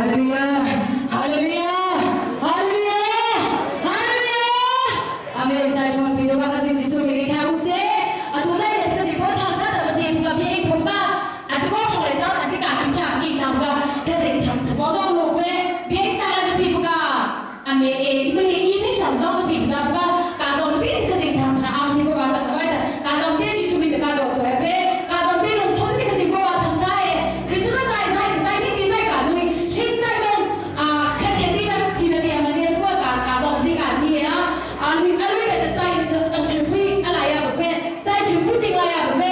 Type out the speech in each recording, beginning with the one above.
Hallelujah! Hallelujah! Hallelujah! Hallelujah! Amen. Zai chon pi do ka kasi Jesu mi tha u se. Atu zai le ka si po thang cha da si ka bi ei phum ka. A chu ko le da khan ti ka kim cha ki tam ka. Ka se tham cha po dong lo pe. Bi ei ta la si ka. Ame e i ma le i thing sham zong si ka ka. Ka zong ti ka si tham cha am si ka ta ka ta. Ka zong ti Jesu mi ka do ko pe. Ka zong ti rung thon ti ka si po tham cha e. Christmas zai zai zai ni ti zai ka lui. Shin zai dong a kha khe ti da thi na ti ma ne ko ka ka zong ti ka ni a. A lui a lui da zai a shin pui a la ya pe. Zai shin pu ting la ya pe.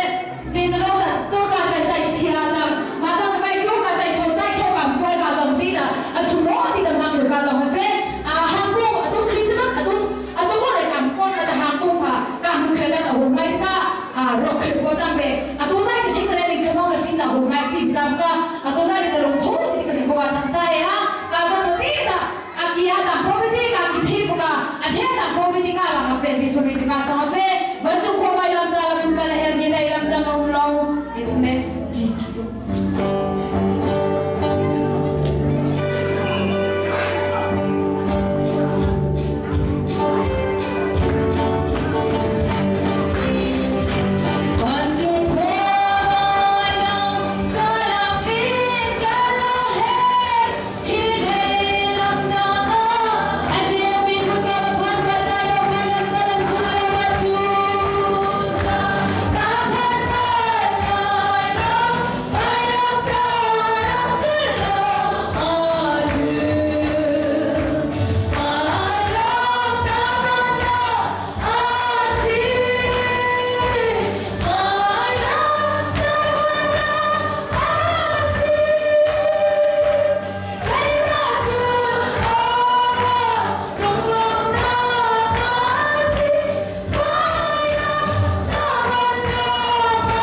Zai na lo da to ka zai zai chia da ma da da bai jo ka zai chou zai chou kam po ka zong ti da a su lo ti da ma ka zong pe. A hang ko a tu Christmas a tu a tu ko le kam ko na da hang ko ka ka mu khe la hu mai ka a ro khe ko jam pe. A tu zai ka shin da ni chamo ka shin da hu mai pi jam ka a tu zai da rong tho ti ka sing ko ka tham cha e a ka zong ti da a kia da po ti ka ki phi ko ka a phe da po ti ka la ma pe ji su mi ti ka sa pe van chu ko mai lam da la tum ka la her ni dai lam da ngong lo e ne ji ki tu. Van chung khua vai lam ka lam in ka la her hi lei lam na a a dia mi ku ta phan pa dai lo ka lam ka lam su lo ma chu ta ka phan pa lai lam vai lam ka lam su lo a chu vai lam ta ma na a si vai lam ta ma na a si Kai ra su a rong rong na a si vai lam ta ma na ma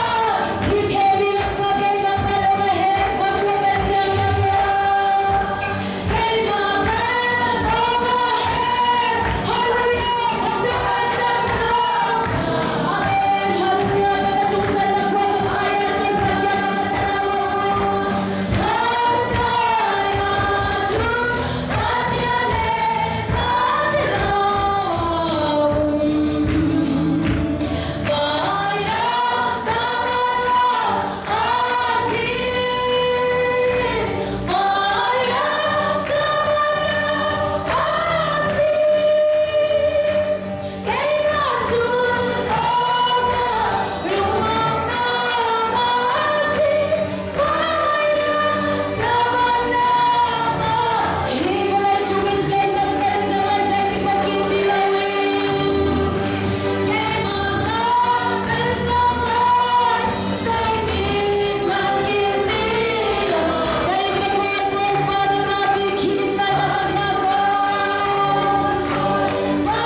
si the mi lam ka ke ma ka lo ma he ma chu ben chiang na ya Kai ma ka lo ma he Hallelujah ma chu ben chiang na Amen Hallelujah ka chung sa na kwa ka ya chung sa ya ka na wo Ka ta ya chu a chia le ka chi ro Vai lam ta ma na a si Vai lam ta ma na a si Kai na su o na lung na ma si Vai lam ta ma na ma Hi voi chu kan len dam kan zai zai ti pa kin ti lai wi Kai ma ka kan zai zai ti pa kin ti lo Kai ka kwa kwa pa na ti khi ta na na ko Pa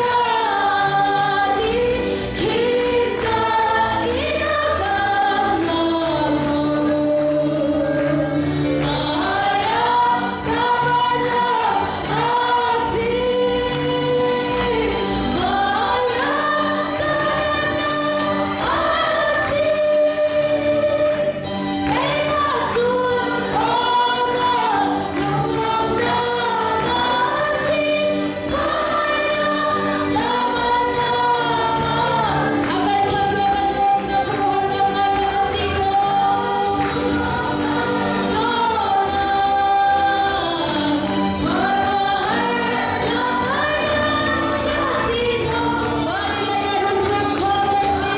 la ti khi ta ina ka na ko Aya ta ma na a si Vaya ta ma na a si Kai na su o na lung ngam na ma si Vaya ta ma na ma A kan tham lo kan lom na khuaruahhar ngai mi a si ko No na khuaruahhar ngai a si ko Vanilei a rung ṭum kho deuhmi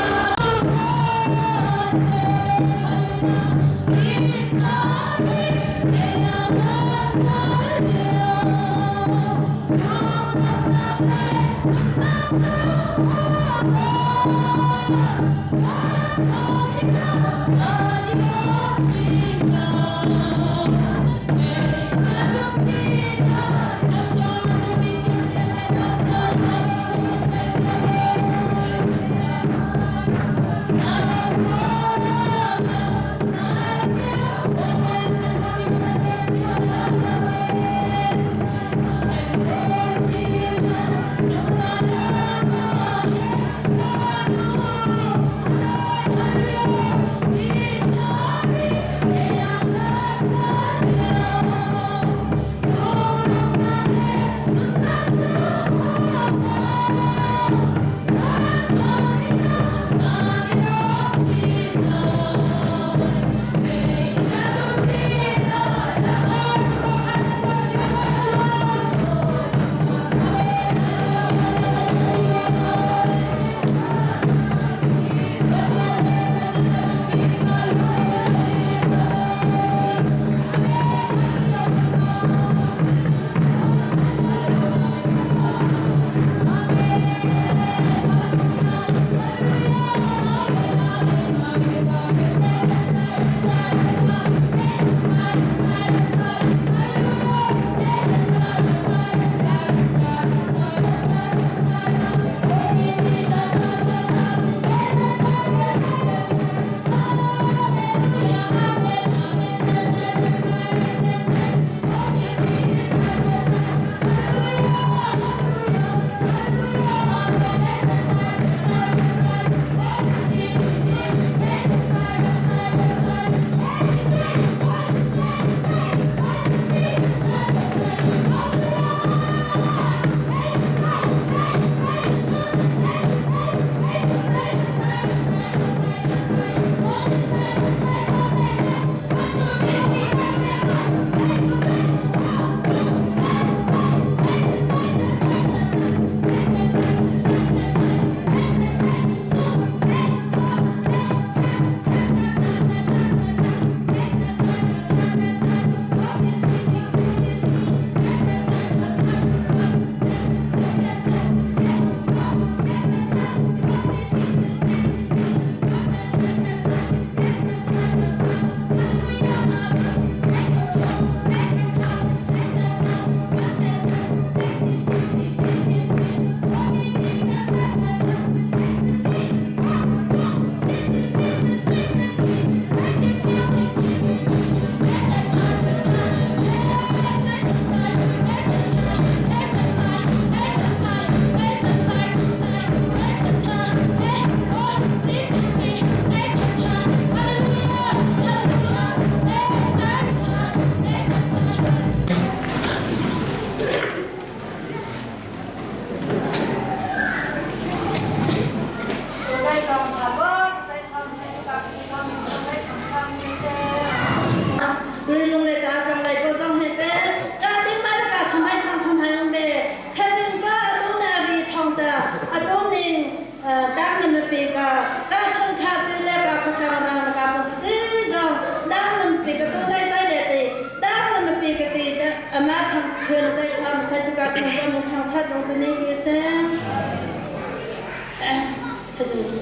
Khuen na tai cha ma sai tu ka kan ba min thang chat dong tu ni ki se.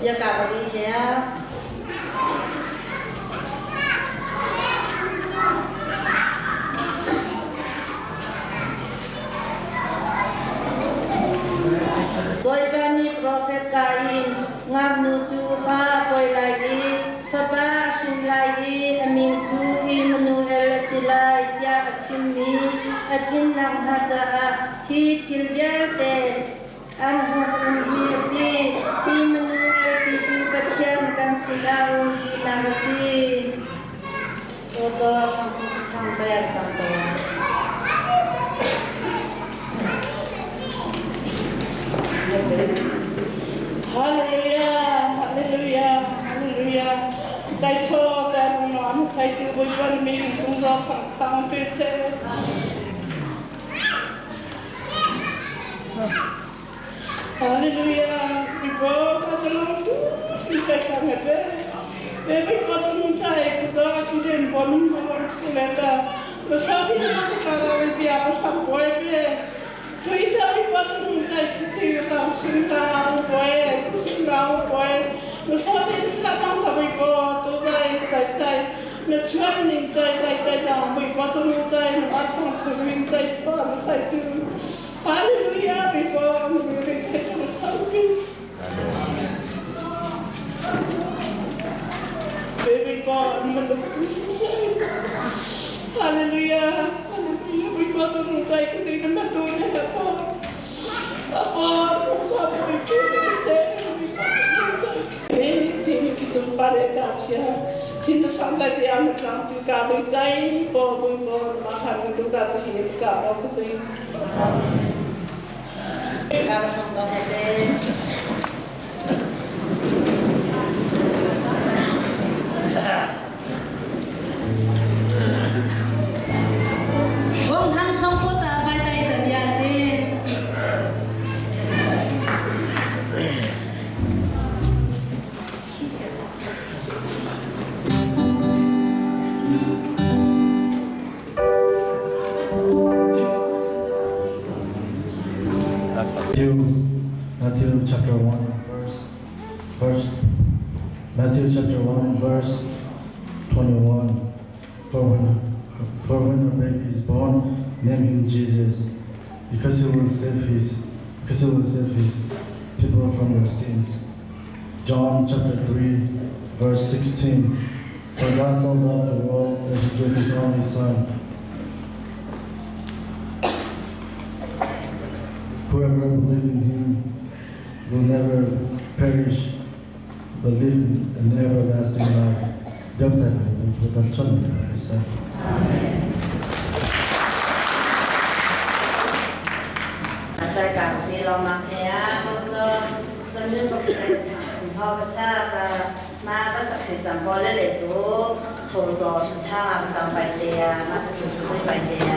Ya ka ba gi he. Bawipa nih profet ka in ngaknu cu fa a pawi lai i fapa a hrin lai i a min cu Immanuel a si lai tiah a chimmi a tlin nakhnga caah hi thil vialte an hung um hi a si. Immanuel ti cu Pathian kan sinah um tinak a si. Awcaw hrangthung chang ter cang ko. Hallelujah, hallelujah, hallelujah. Chai cho chai rung nuam sai tu bui ban min kung zo thang chang pi se. Hallelujah. Ibo ka tulong tu si sai ka me pe. Be bi ka tulong chai ka zo ki den bon ma bon chu le ta. Ma sa ti na ka ra le dia pa sam boy pe. Tui ta bi pa tulong chai ki ti ra sing ta ang boy sing ra ang boy. Ma sa ti ka nang ta bi bo tu zai zai zai. Na chuan ning zai zai zai dang bi pa tulong chai ma thang chu ring zai chua ma sai tu. Hallelujah, before Baby born, Hallelujah, hallelujah. We got to take it in the Bong Thang Song Put ah vai tai tam ya si. Matthew, Matthew chapter 1, verse, verse, Matthew chapter 1, verse 21. For when a baby is born, name him Jesus, because he will save his people from their sins. John chapter 3, verse 16. For God so loved the world that he gave his only Son. Whoever believes in him will never perish, but live an everlasting life. Biak tak. 在港比老马黑啊，或者真正不可以从跑不下个，马不是可以当包来来做，做做出厂啊，不当白的啊，马不做不是白的啊。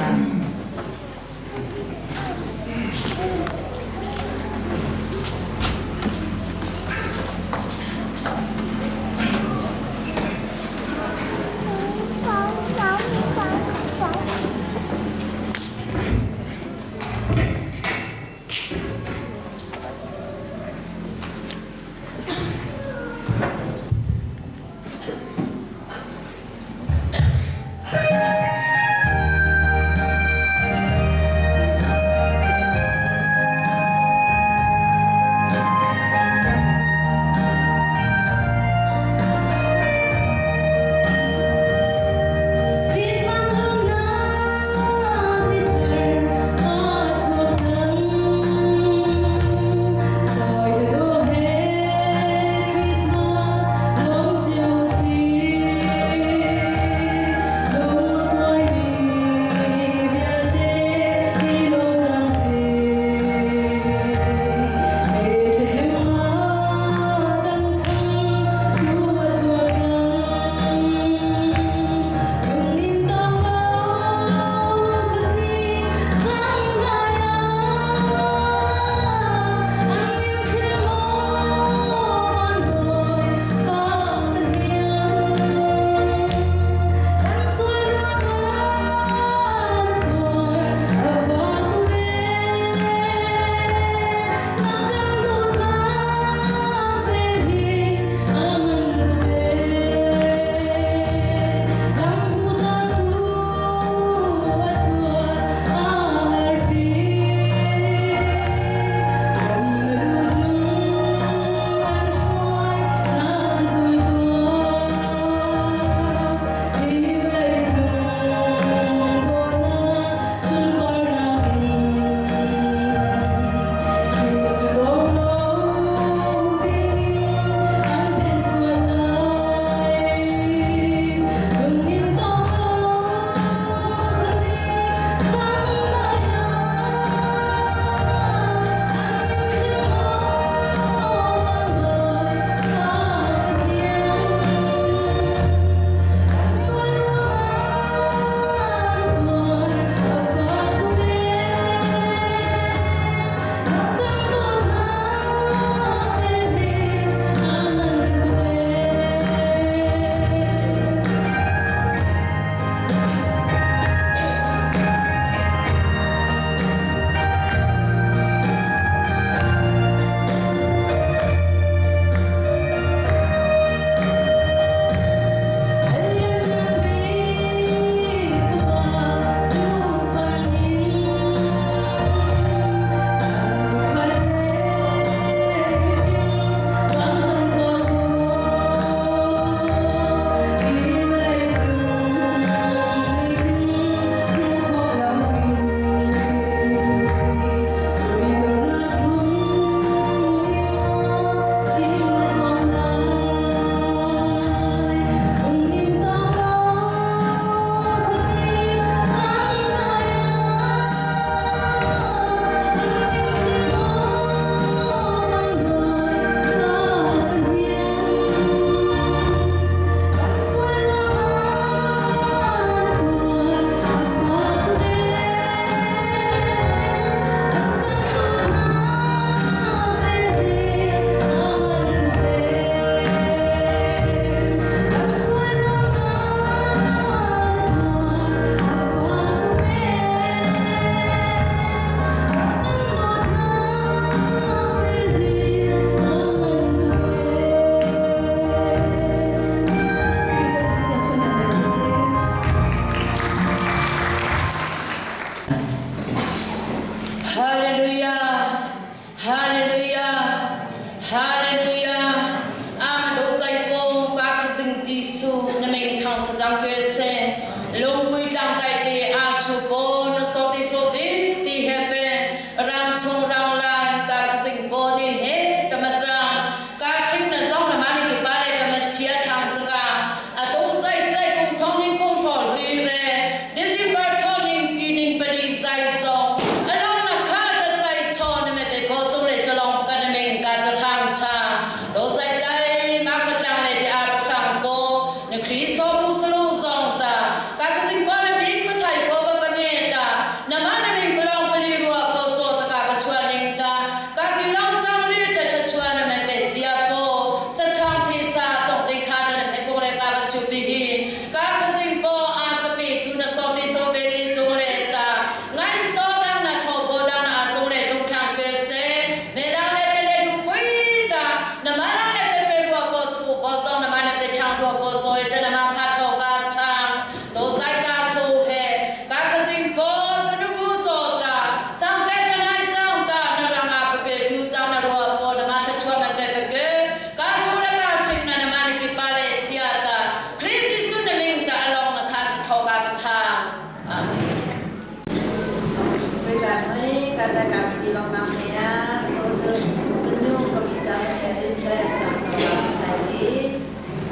大家讲比老忙的呀，我这这牛不给咱们在在咱们代理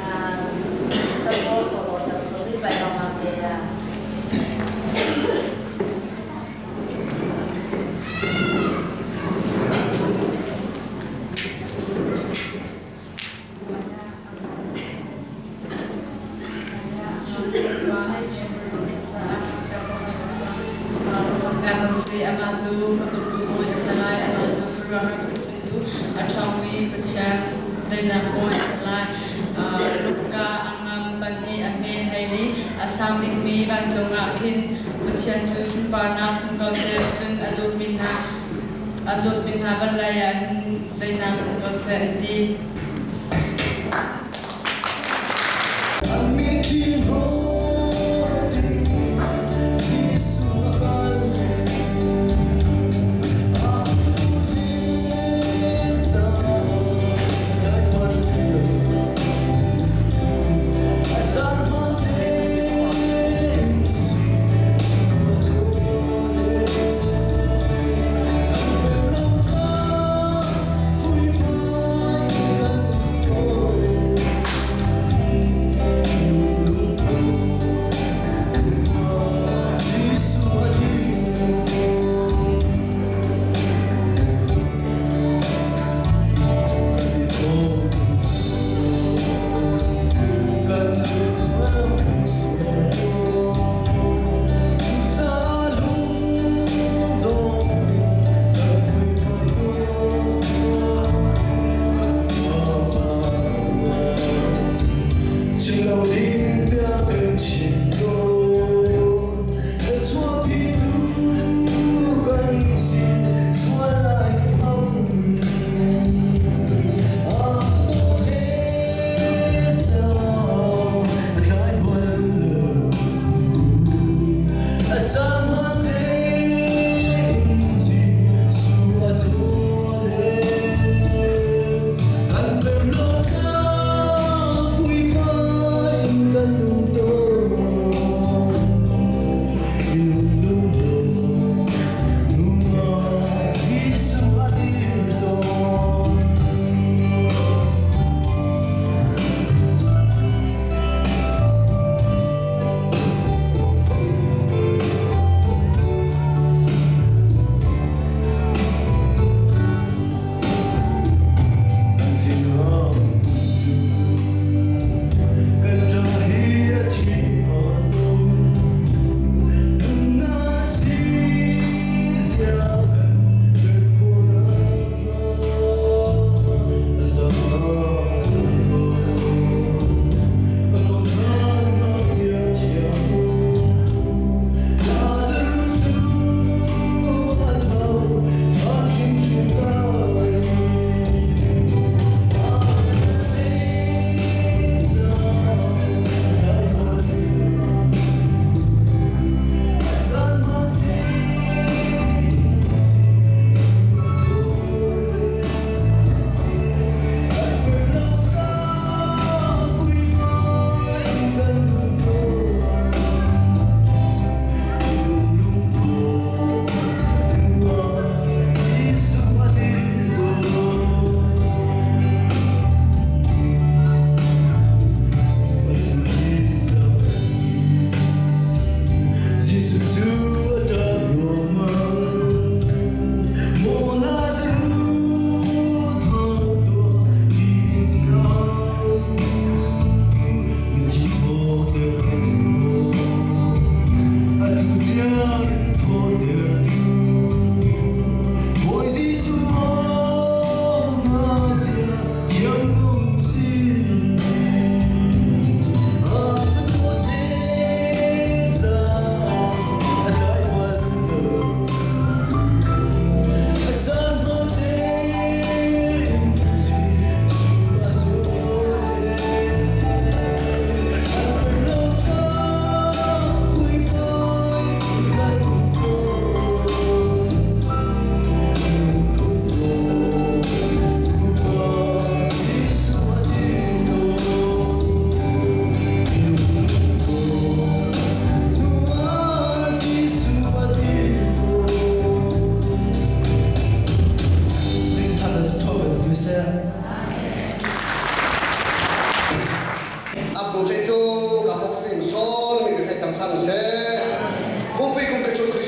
啊，都我说了，都是白老忙的呀。 Amah cu ka bawi a si lai, amah cu khuaruahhar chimtu, a ṭhawngmi Pathian daihnak bawi a si lai. Rukka a ngam pahnih a hme 14, a sang bikmi vancung ah khin Pathian cu sunparnak hmu ko seh, cun a dawtmi hna vawlei ah hin daihnak hmu ko seh, an ti.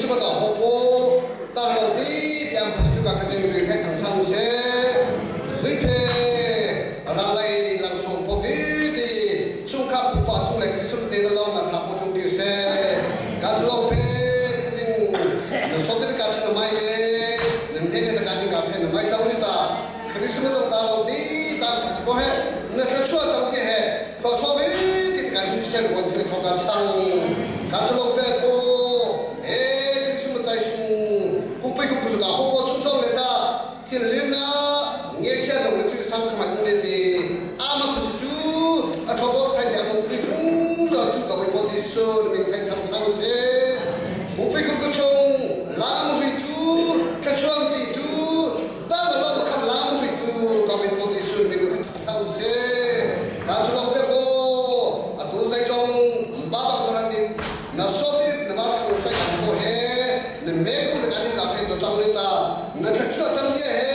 Christmas a hopo tang lo ti tiang pustu ka kazing ri thai thang chang se zui phe ralai lang chong po vi ti chungkha pupa chung le Christmas te na long na tha po thung ki se ka lo phe kazing na so te ka chin mai le nan ne ne ka ding ka phe na mai chang ni ta Christmas dong ta lo ti tang si ko he na thla chua chang ti he tho so vi ti ka ni se ro si tho ka chang ka chu lo pe po e Christmas chai su kum pai ku su ka ho po chung chong le ta thil lim na nge chia dong le thil sang khama le ti ama pu su tu a tho bo thai ya mo pi chung zo tu ka po ti su min thai thang chang se kum pai ku ku chung lam ri tu ka chuang pi tu ta na lo khat lam ri tu ka min po ti su min chang se ka chu lo pe po a tu zai chong ba ba to na ti na so ti na ba thang chai kan ko he na me ku na ka ni ka fe to chang le ta na tha chua chang ye he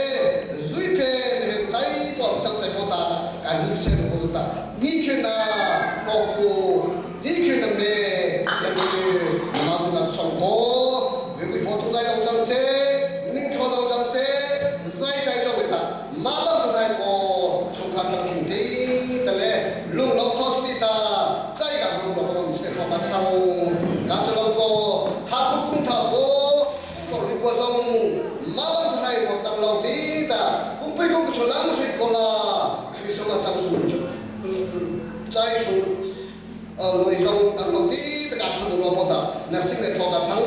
zui pe he chai po chang chai po ta na ka ni se ko ta ni ke na ko ku ni ke na me ya ni na ma na song ko we ku po tu zai dong chang se ning tho dong chang se zai chai jong le ta ma ba tu zai ko chung kha thang thing ti ta le lung lo thos ti ta chai ka lung lo po se tho ka chang ka chu long ko ha ku kung tha ko ko ri ko zong ma ba tu zai ko tang lo ti ta kung pai kung chu lam sui ko la Christmas chang su chu chai su người dòng tang lo ti ta ka thu lo po ta na sing le tho ka chang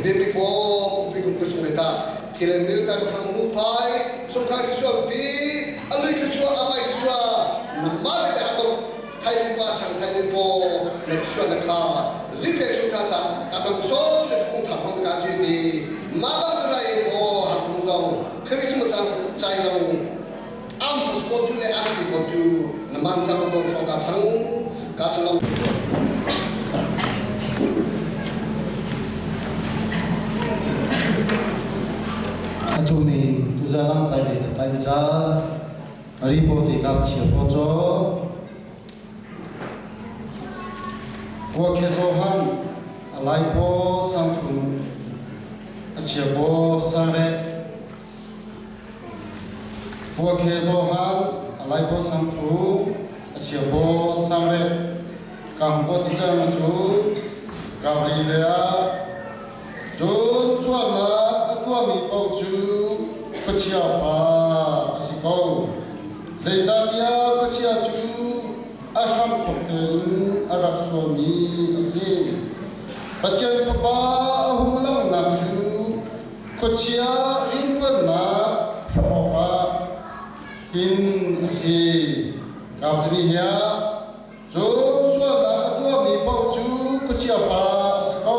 ve pi po kung pi kung ku chung le ta thil mil ta khang mu pai chung kha ki chuang pi alui ki chua amai ki chua na ma le ta to thai ni pa chang thai ni po le chua na kha zi pe chung kha ta ka tong so le kung tha pong ka chi ti ma ba tu lai po ha kung zong Christmas chang chai zong am pus ko tu le am ti ko tu na man chang ko tho ka chang ka chu long Atu ni tuzalang chai le thai cha ri po ti kap chia po cho ko khe zo han alai po sang thu a chia po sang re ko khe zo han alai po sang thu a chia po sang re kam po ti cha ma chu ka ri le a cun sualnak a tuahmi paoh cu khuachia fa a si ko. Zeicahtiah khuachia cu a hramthawk tein a rak sualmi a si. Pathian Fapa a hung langhnak cu khuachia rianṭuannak hrawh awkah hin a si. Kauzini hiah Cun sualnak a tuahmi paoh cu khuachia fa a si ko.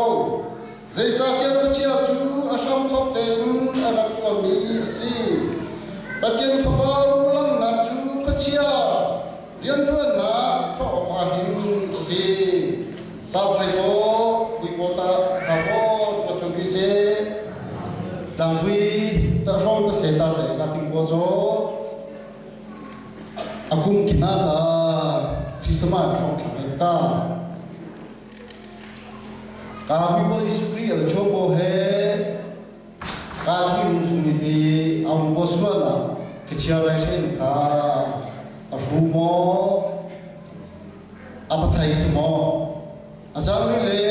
Zeicahtiah khuachia cu a hramthawk tein a rak sualmi a si. Pathian Fapa langhnak cu khuachia rianṭuannak hrawh awkah hin a si. Sauthai paw, pui paw ta, thau paw, paw chu ki se, tlangpui ta hrawng ka se ta le ka ting paw cho, A kum khin ah ta Christmas hrawng thlang in ka ka Bawipa Jesuh Khrih a chuak ko he ka thi um chung hi a um ko sual ah ka chia lai hren kha a hru maw a pathai si maw a cang ri le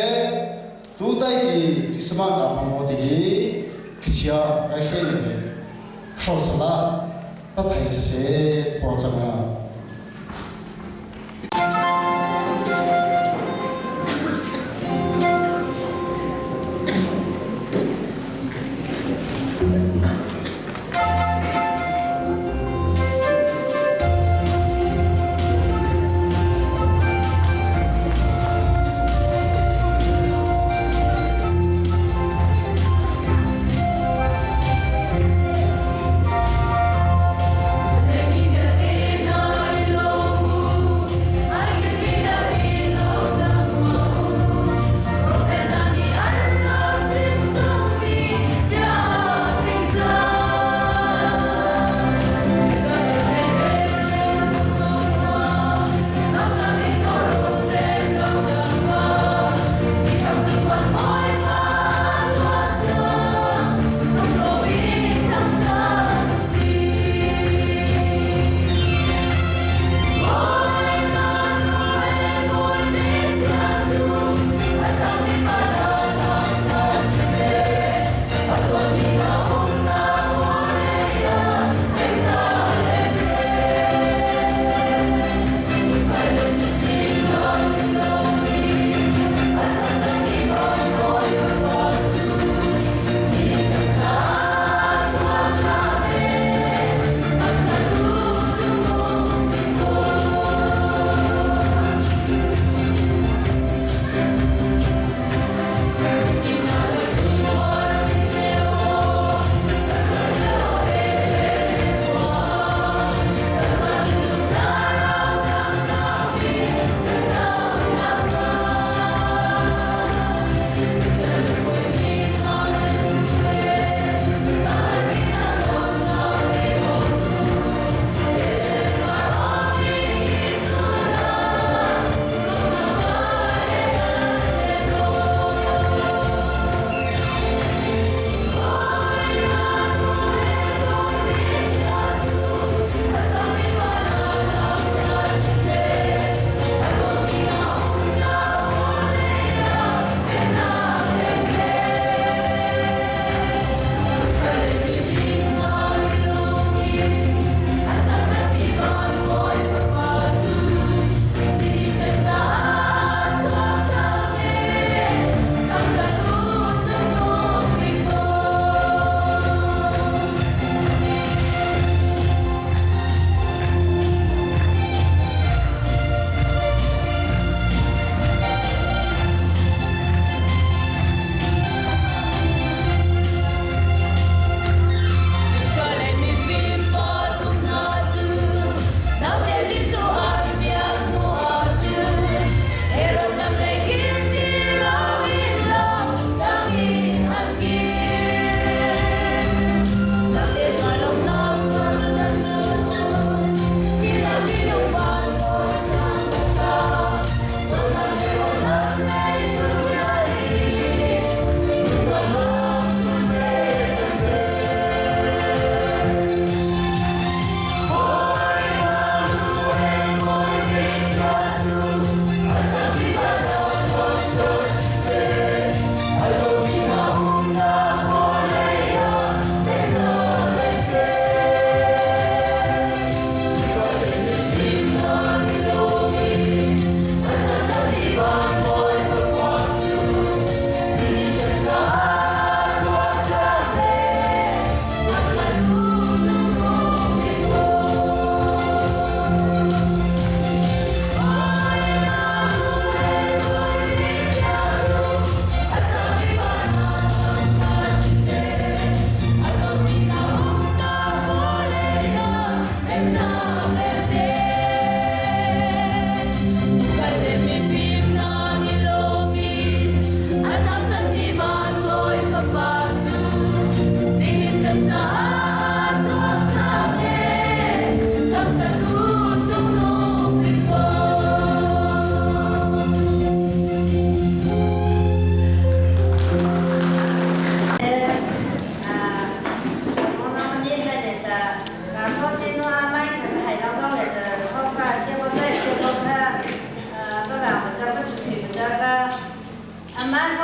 tu tai i Christmas ka hmang maw ti hi ka chia lai hren he hro sala pathai siseh paw cang ah.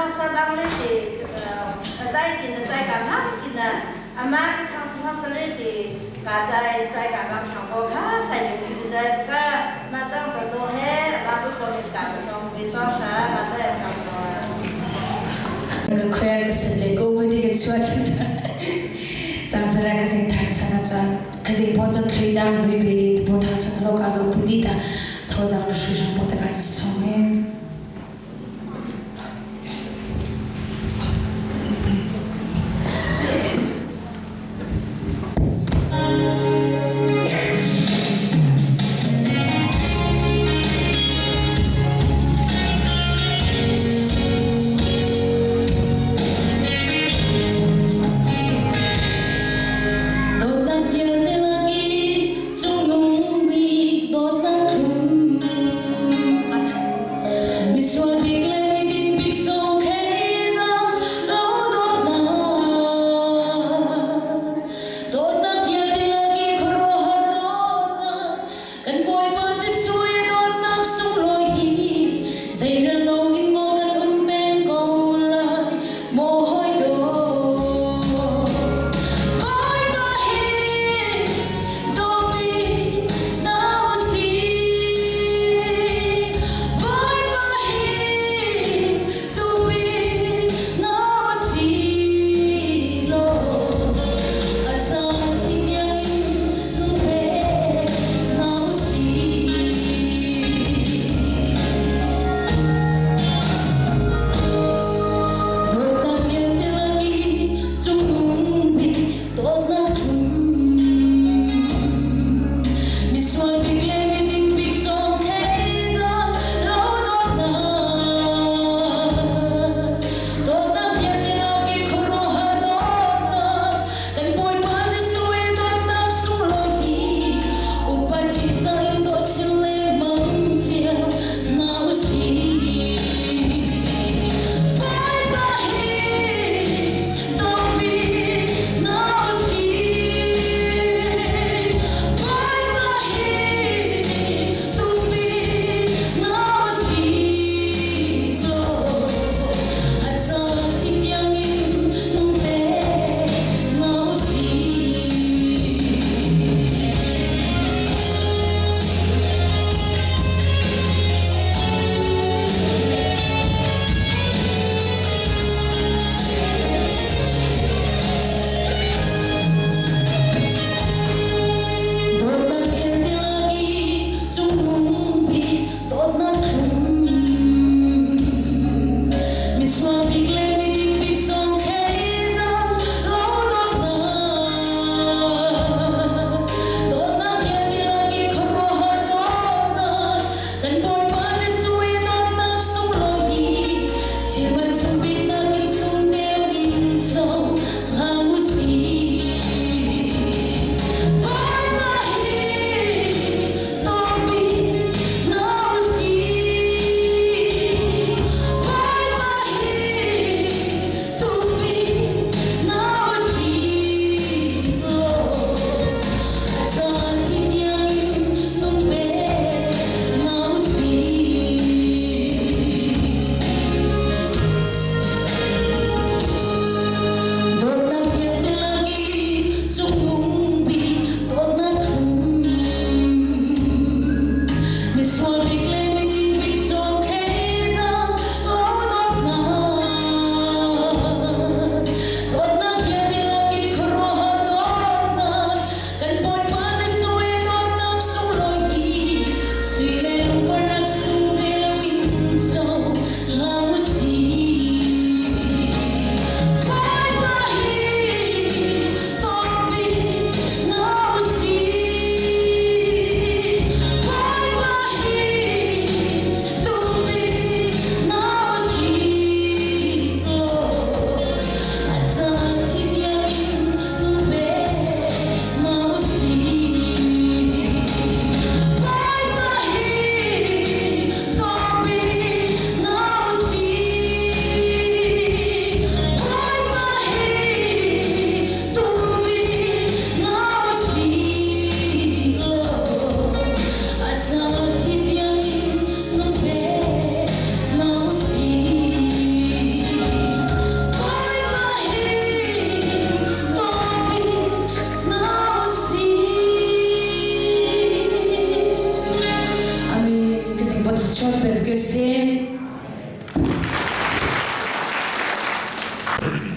hmasa bang le ti a zai kin a zai ka ngang kin a ama ki thang hmasa le ti ka zai zai ka bang shang ko kha sai ling ki zai ka ma chang to to he ma bu ko mit ka song mi to sha ma zai chang to. Ka khoer ka sin le ko vadi ka chuat chang sala ka sing thang chana cha ka sing po chon thui dang hui be po thang chan lo ka zo pudi ta tho jang la shui shang po ta ka song he. Dawtnak vialte lakin cungnung bik dawtnak thlum. Misual bik le miding bik zong thleinak lo dawtnak. Dawtnak vialte lakin khuaruahhar dawtnak. Kan Bawipa Jesuh i dawtnak sunglawi hi zeirel loin maw kan um peng ko lai maw hawi dawt. Bawipa hi dawmi na si. Bawipa hi dawmi na si law. A caan thiang in nung pe na si. Dawtnak vialte lakin cungnung bik dawtnak thlum. Misual bik le miding bik zong thleinak lo dawtnak. Dawtnak vialte lakin khuaruahhar dawtnak. Kan Bawipa Jesuh i dawtnak sunglawi hi upat ṭihzah in dawt chin lengmang cio hna u sih. Bawipa hi dawtmi na si. Bawipa hi dawtmi na si law. A caan thiang in nung pe na si. Dawtnak vialte lakin cungnung bik dawtnak thlum. Misual bik le miding bik zong thleinak lo dawtnak. Dawtnak vialte lakin khuaruahhar dawtnak. Kan Bawipa Jesuh i dawtnak sunglawi hi thil man sung bik nakin sung deuh in song hlang u sih. Bawipa hi dawtmi na si. Bawipa hi dawtmi na si law. A caan thiang in nung pe na si.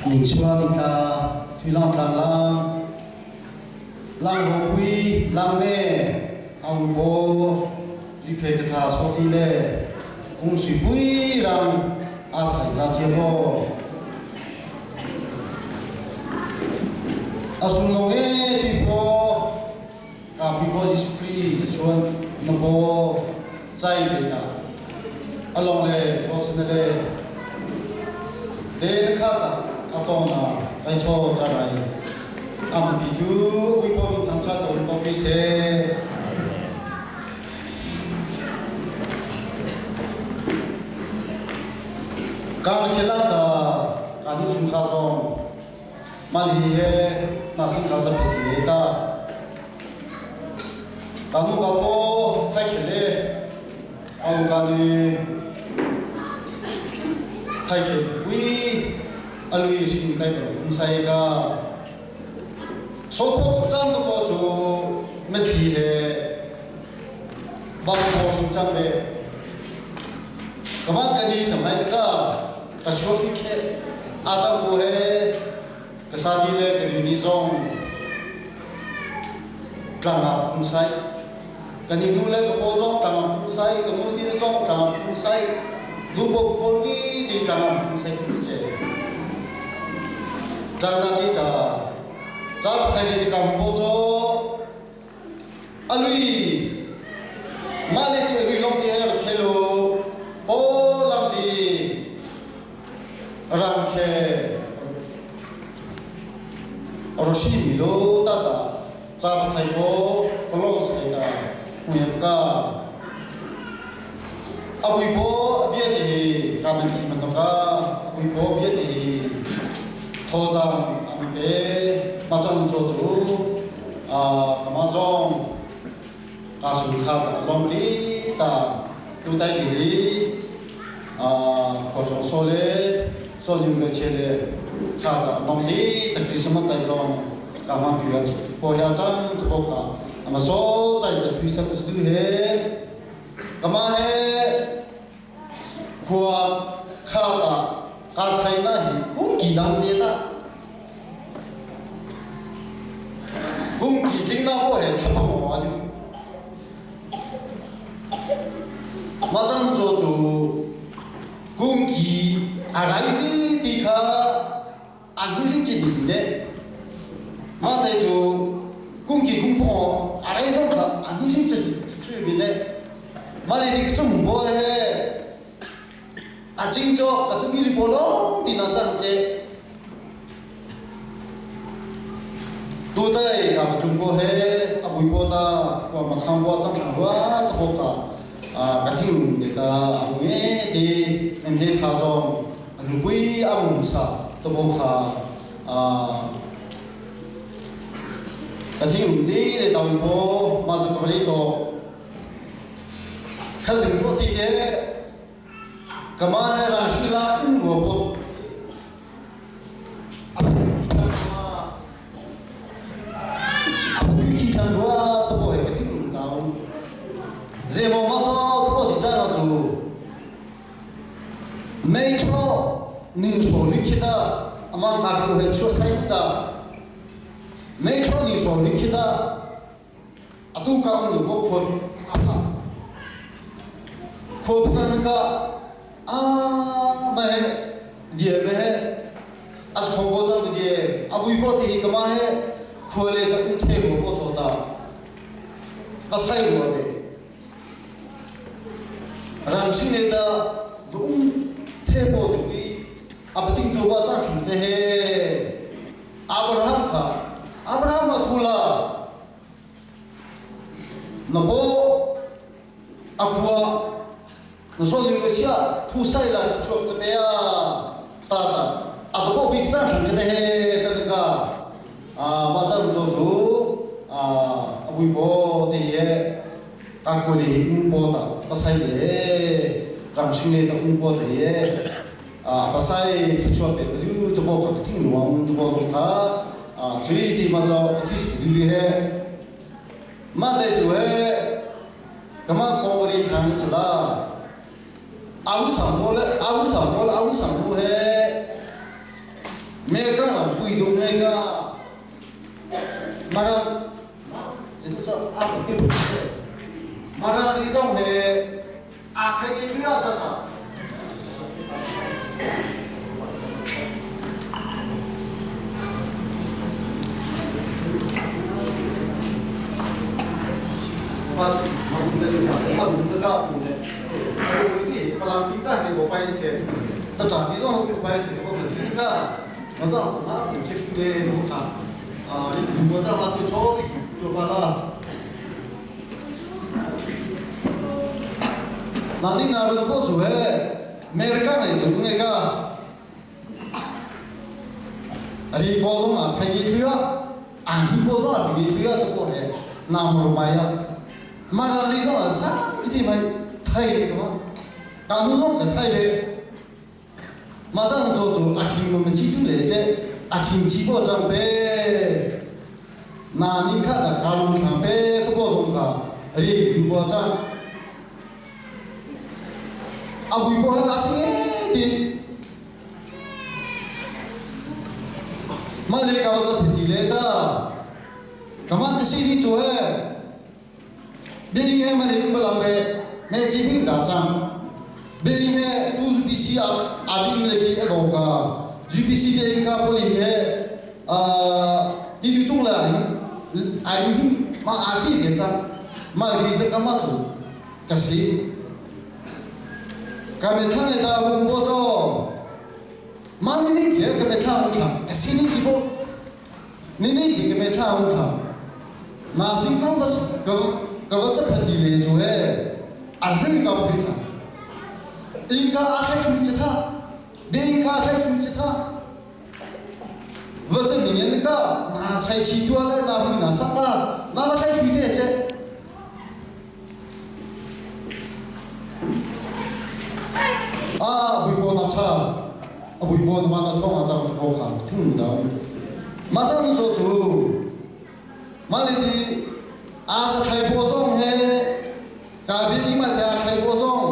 Ningsua nitla Thuilang tlang lang Lang ropui lang ne Aung bo Ziphe katha soti le Kung sui pui rang a sai cha chia bo Asung nong e ti po Ka pi bo Jesuh Khrih chuan na bo chai te ta along le tho chana le de na kha ta ato na chai cho cha rai am pi tu ui po min thang cha to po ki se ka khela ta ka ni sung kha zong ma hi he na sung kha za phi le ta ka nu ka po thai khele au ka ni thai khe ui alui sing tai to um sai ka so po chan to po chu me thi he bang po sing chan be kama ka ni thamai ka ka chu sui khe a chang ko he ka sa ti le ka ni zong tlang ah phung sai kan i nu le ka paw zong tlang ah phung sai ka nu ti zong tlang ah phung sai nu po pawl vi ti tlang ah phung sai phung che chan na ti ta cha thai le kam po cho alui ma le ti alui long ti he khelo po lam ti rang khe roshi mi lo ta ta cha thai bo close ai ta huyam ka abui bo abia ti ka man thi man ka abui bo bia ti thozang am pe ma chang cho chu a kama zong ka chung kha ta long ti ta tu tai ti a ko chong so le so nim le che le kha ta long ti ta Christmas chai zong ka mang kyu a po ya chang tu po ka ama so chai ta thui sa tu he kama he khua kha ta ka chai na hi kung ki dang te ta kung ki tling na po he thapa mo wa ni ma chang cho chu kung ki a rai ti kha an tu sing chi ni le ma te chu kung ki kung po a rai song kha an tu sing chi chi bi le ma le ni chung bo he a ching cho a chung ni po long ti na sang se tu tai ka ma chung po he a bui po ta ko ma khang bo chang sang wa ta po ka a ka thing ne ta a nge ti em he tha zong nupui a mum sa to bo kha a ka thing ti le tam po ma zu ka li to kha zing po ti te kama he ra shri la un ro po khi thang rua to po he ka thing tau ze mo ma cho to po ti cha na chu Meithaw ning hraw ri khi ta amang ta ku he chua sai ta meithaw ning hraw ri khi ta atu ka um lu bo khon apha kho chan ka a ma he die me he as kho bo chang die abui bo ti ka ma he khole ta um the bo bo cho ta ka sai bo be Rangching le ta vung the po tuk i a pating tu ba chang thum te he Abraham kha Abraham a thula na bo a khua na so ning le sia thu sai la chu chuak che a ta ta a to bo bik chang thum te he ta ka a ma chang cho chu a abui bo te he Kangkuli ung po ta pasai le ramsing le ta ung po te ye a pasai thuchua pe lu to bo ka thing luang to bo zong kha a chui ti ma zo this lu he ma te chu he kama kongri thang sala awu sang bo le awu sang bo le awu sang bu he me pui dum ngai ka Marang Marang ni zong he aa thei i bia tak ah Nani na ro po chu he America ngai tu ngai ka ri po zong a thai gi thua an hi po zong a thai gi thua to po he nam ro mai ya ma ra ni zong a sa ki mai thai le ka ma ka nu zong ka thai le ma zang cho chu a thing mo chi tu le che a thing chi po chang pe na ni kha da ka lu thang pe to po zong kha ri du po chang a bui po ha a sing ti ma le ka za phiti le ta kama ka si ni chu he bi he ma le balam be me chi hing da chang bi he tu UPC a a bi le ki a go ka UPC bi ka poli he a ti tu tung la ai ma a ti de chang ma ki cha kama chu ka si ka me thang le ta bung bo cho ma ni ni ke ka me thang thang ka si ni ki bo ni ni ki ka me thang thang na sing ko bas ka ka va cha phati le chu he a rin ka pi tha in ka a thai thu chi tha ding ka thai thu chi tha va cha ni ngen ka na sai chi tua le na bu na sak ta na va thai thu te che A bui na cha a bui na ma na thong a chang to kha thing da ma chang so chu ma li di a sa thai po zong he ka bi ma ta thai po zong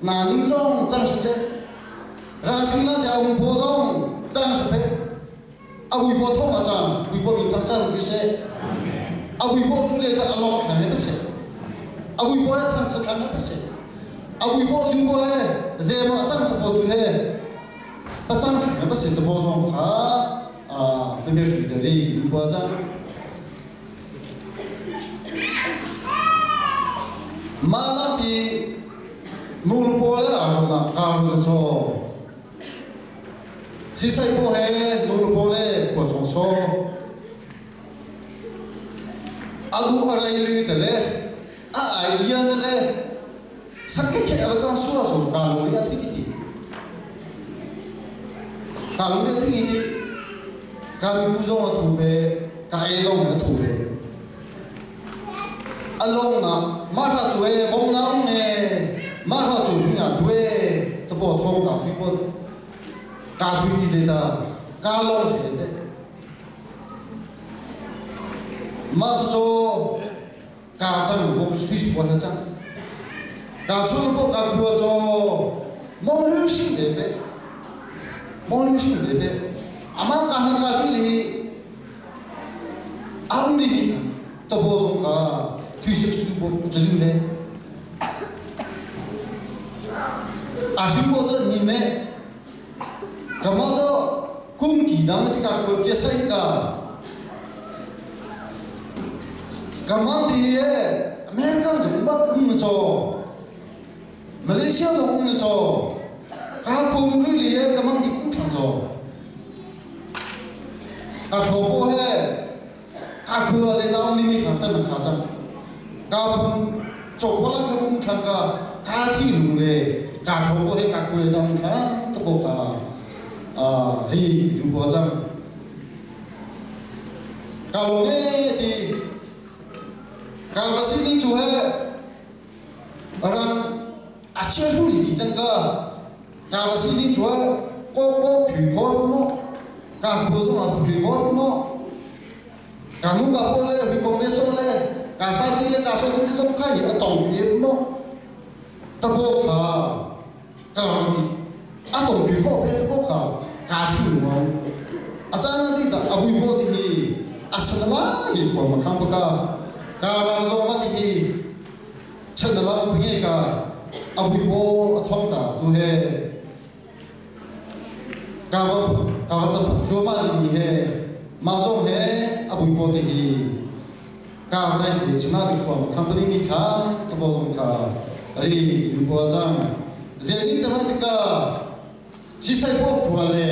na ning zong chang shi che rang sing la ja um po zong chang shi pe a bui po thong a chang bui po min thang chang ki se a bui po tu le ta along thang he se a bui po thang sa thang he se a bui po du po he ze ma chang to po tu he ta chang thang he se to po zong kha a me me shu de ri du po chang ma la ti nu lu po le a ro na ka ro le cho Sisai paw he nulu paw le khua chung saw a lu a rei lui te le a ai ia te le sakhe khe a cang sua cu ka lu ri a thi ti ka lu ri a thi ti ka mi pu zong a thu ve ka e zong a thu ve a long na ma ra chu e bong na um ne ma ra chu ding a tue to po thong ka thui po ka thui ti le ta ka long se de ma chu cho ka chang bo thui po ha chang ka chu po ka thua cho mong hu sing de be mong hu sing de be ama ka na ka ti li Ang ni ni tabo zong kha thui sik su bo chalu he a hrim bo cha ni ne kama cho kum ki dang ti ka ko pia sai ka kama ti ye America dong ba um cho Malaysia zong um cho ka khum ri li ye kamang ti kum thang cho Ka tho po he ka khua le naung ni mi thang tan kha cang. Ka pum chok wala ka pum thang ka ka thi lung le ka tho po he ka khu le naung thang to po ka hi du po cang. Ka lo ne ti ka va si ni chu he rang a chia ru li ti cang ka Ka va si ding cu ko ko khui khawt maw ka khua zong ah khui khawt maw ka nu ka pawl le huikom le so le ka sa ti le ka so ti zong kha hi a tong khui maw tabo kha ka ram ti a tong khui khawt pe tabo kha ka thi ngong. A caan ah ti tak a vui po ti hi a chan la hi kwa ma khang ka ka rang zong a ti hi chan la phinge ka a vui po a thong ta tu he ka va ka va chap roma mi he ma zong he a vui po ti hi ka chai ti chana ti kwa ma khang pa mi tha to bo zong kha ri du po chang zenin te ma ti ka Sisai po khua le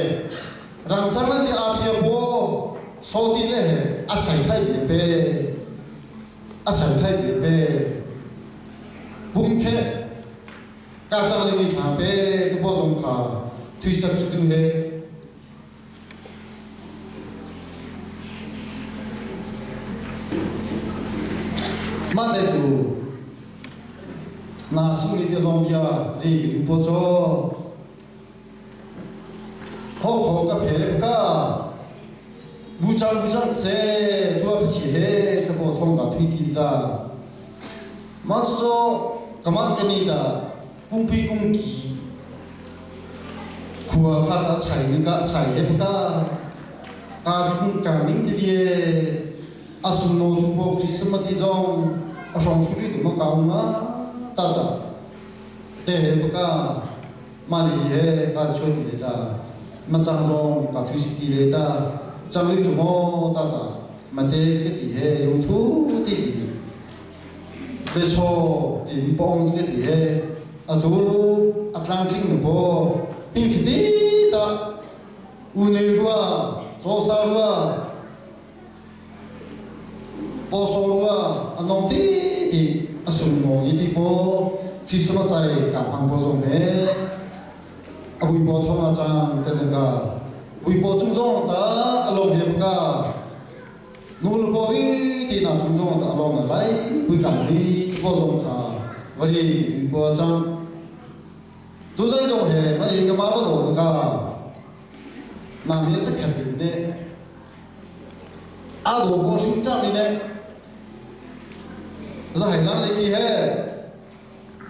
rangcang le ti apia po soti le he a chai thai be pe a chai thai be pe bung khe ka chang le mi thla pe tu po zong kha thui sak chu du he Mah te cu na sing ni te lawng bia ri ka duh paw caw. Ho kho ka phe ka buchang buchang se tua pasi he ka paw thong ka thui ti ta. Mah cu kama ka ni ta kungpi kungki khua kha a chai ning ka a chai he ka ka thung ka ning ti die a sun no tu bo Christmas ti zong a hrawng shuri tu ma ka ma ta ta te he ka ma li he ka choi ti le ta ma chang zong ka thui si ti le ta chang li chu mo ta ta ma te si ti he lung thu ti ti Biachaw tiin pawng cu ti he atu a tlangtling na paw hing khiti ta unei rua cawsa rua pawsaw rua a nong ti ti a sung nong i ti paw Christmas cai ka hmang paw zong he a bui paw thong a cang te ka bui paw chung zong ta a long hem ka Nul po hi ti na chung zong ta along na lai pui kam hi po zong kha vali tui po chang tu zai zong he mali ka ma ba do ka na mi cha khat bin de a do po sing cha ni ne za hai lang le ki he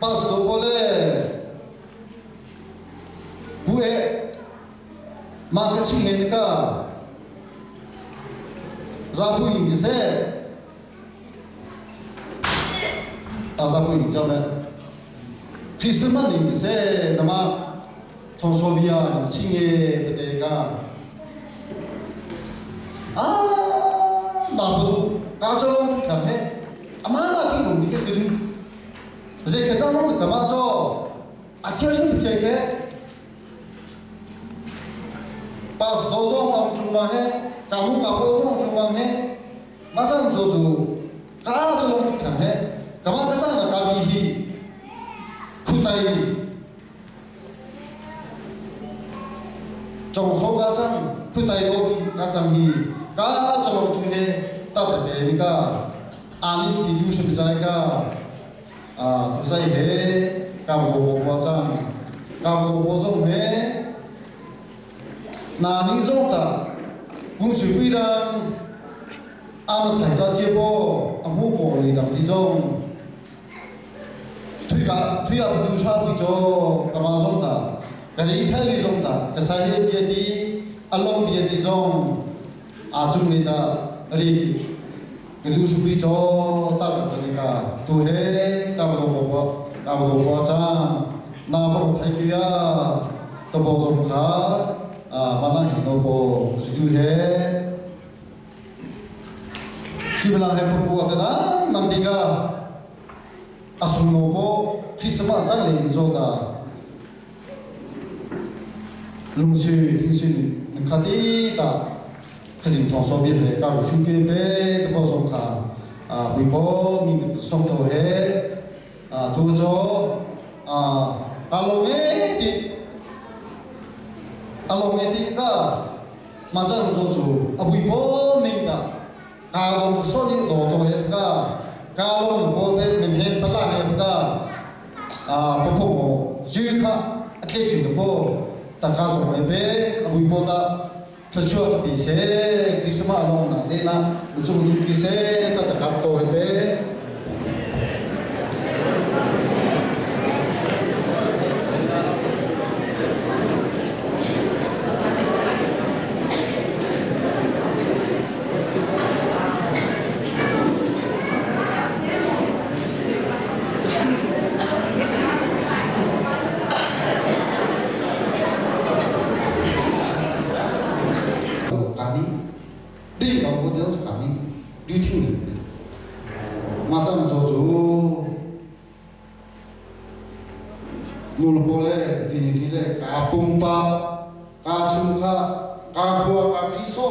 pas do po le hu e ma ka ching he ni ka Zapu ning siseh zapu ning cam eh Christmas ning siseh nama thongso bia ning ching e pate ka ah na padu ka cholong tham he ama na thi bung di ke du ze ke chalong ka ma cho a thia shin thia ke Pas do zong ang tung ma he ka hu ka po zong tung wang he ma san zo zu ka chu long tu thang he ka ma ka cha na ka bi hi khu tai chong so ka chang khu tai do ka chang hi ka chu long tu he ta te te ni ka ani ki du shum zai ka a tu zai he ka do bo bo chang ka do bo zong he Na ning zong ta kung sui pui rang ama sai cha chia po a mu po li dang ti zong thui ka thui a du sha pui cho ka ma zong ta ka ri thai li zong ta ka sai he bia ti along bia ti zong a chung ni ta ri ka du shu pui cho ta ta ni ka tu he ka do po ka do po cha na po thai kia to bo zong kha mana hi no po su he sibilang he pu te na nam ti ka asung no po Christmas chang le zo ta lungsi thingsin khati ta khazing thong so bi he ka ru shu ke pe to bo zong kha a bui bo mi song to he a tu cho a along e ti along e ti ka ma chan cho chu a bui bo ming ta ka long so ni do to he ka ka long bo be mem hen pala he ka a po pho mo ju kha a tle ki to po ta ka zo me be a bui bo ta thluachuah cu ti seh Christmas lawng na te na cung dum ki seh ta ta to he pe. du thing ne ma chang cho chu nu le pawl le ti ni ti le ka pumpa ka chung kha ka khua ka thi so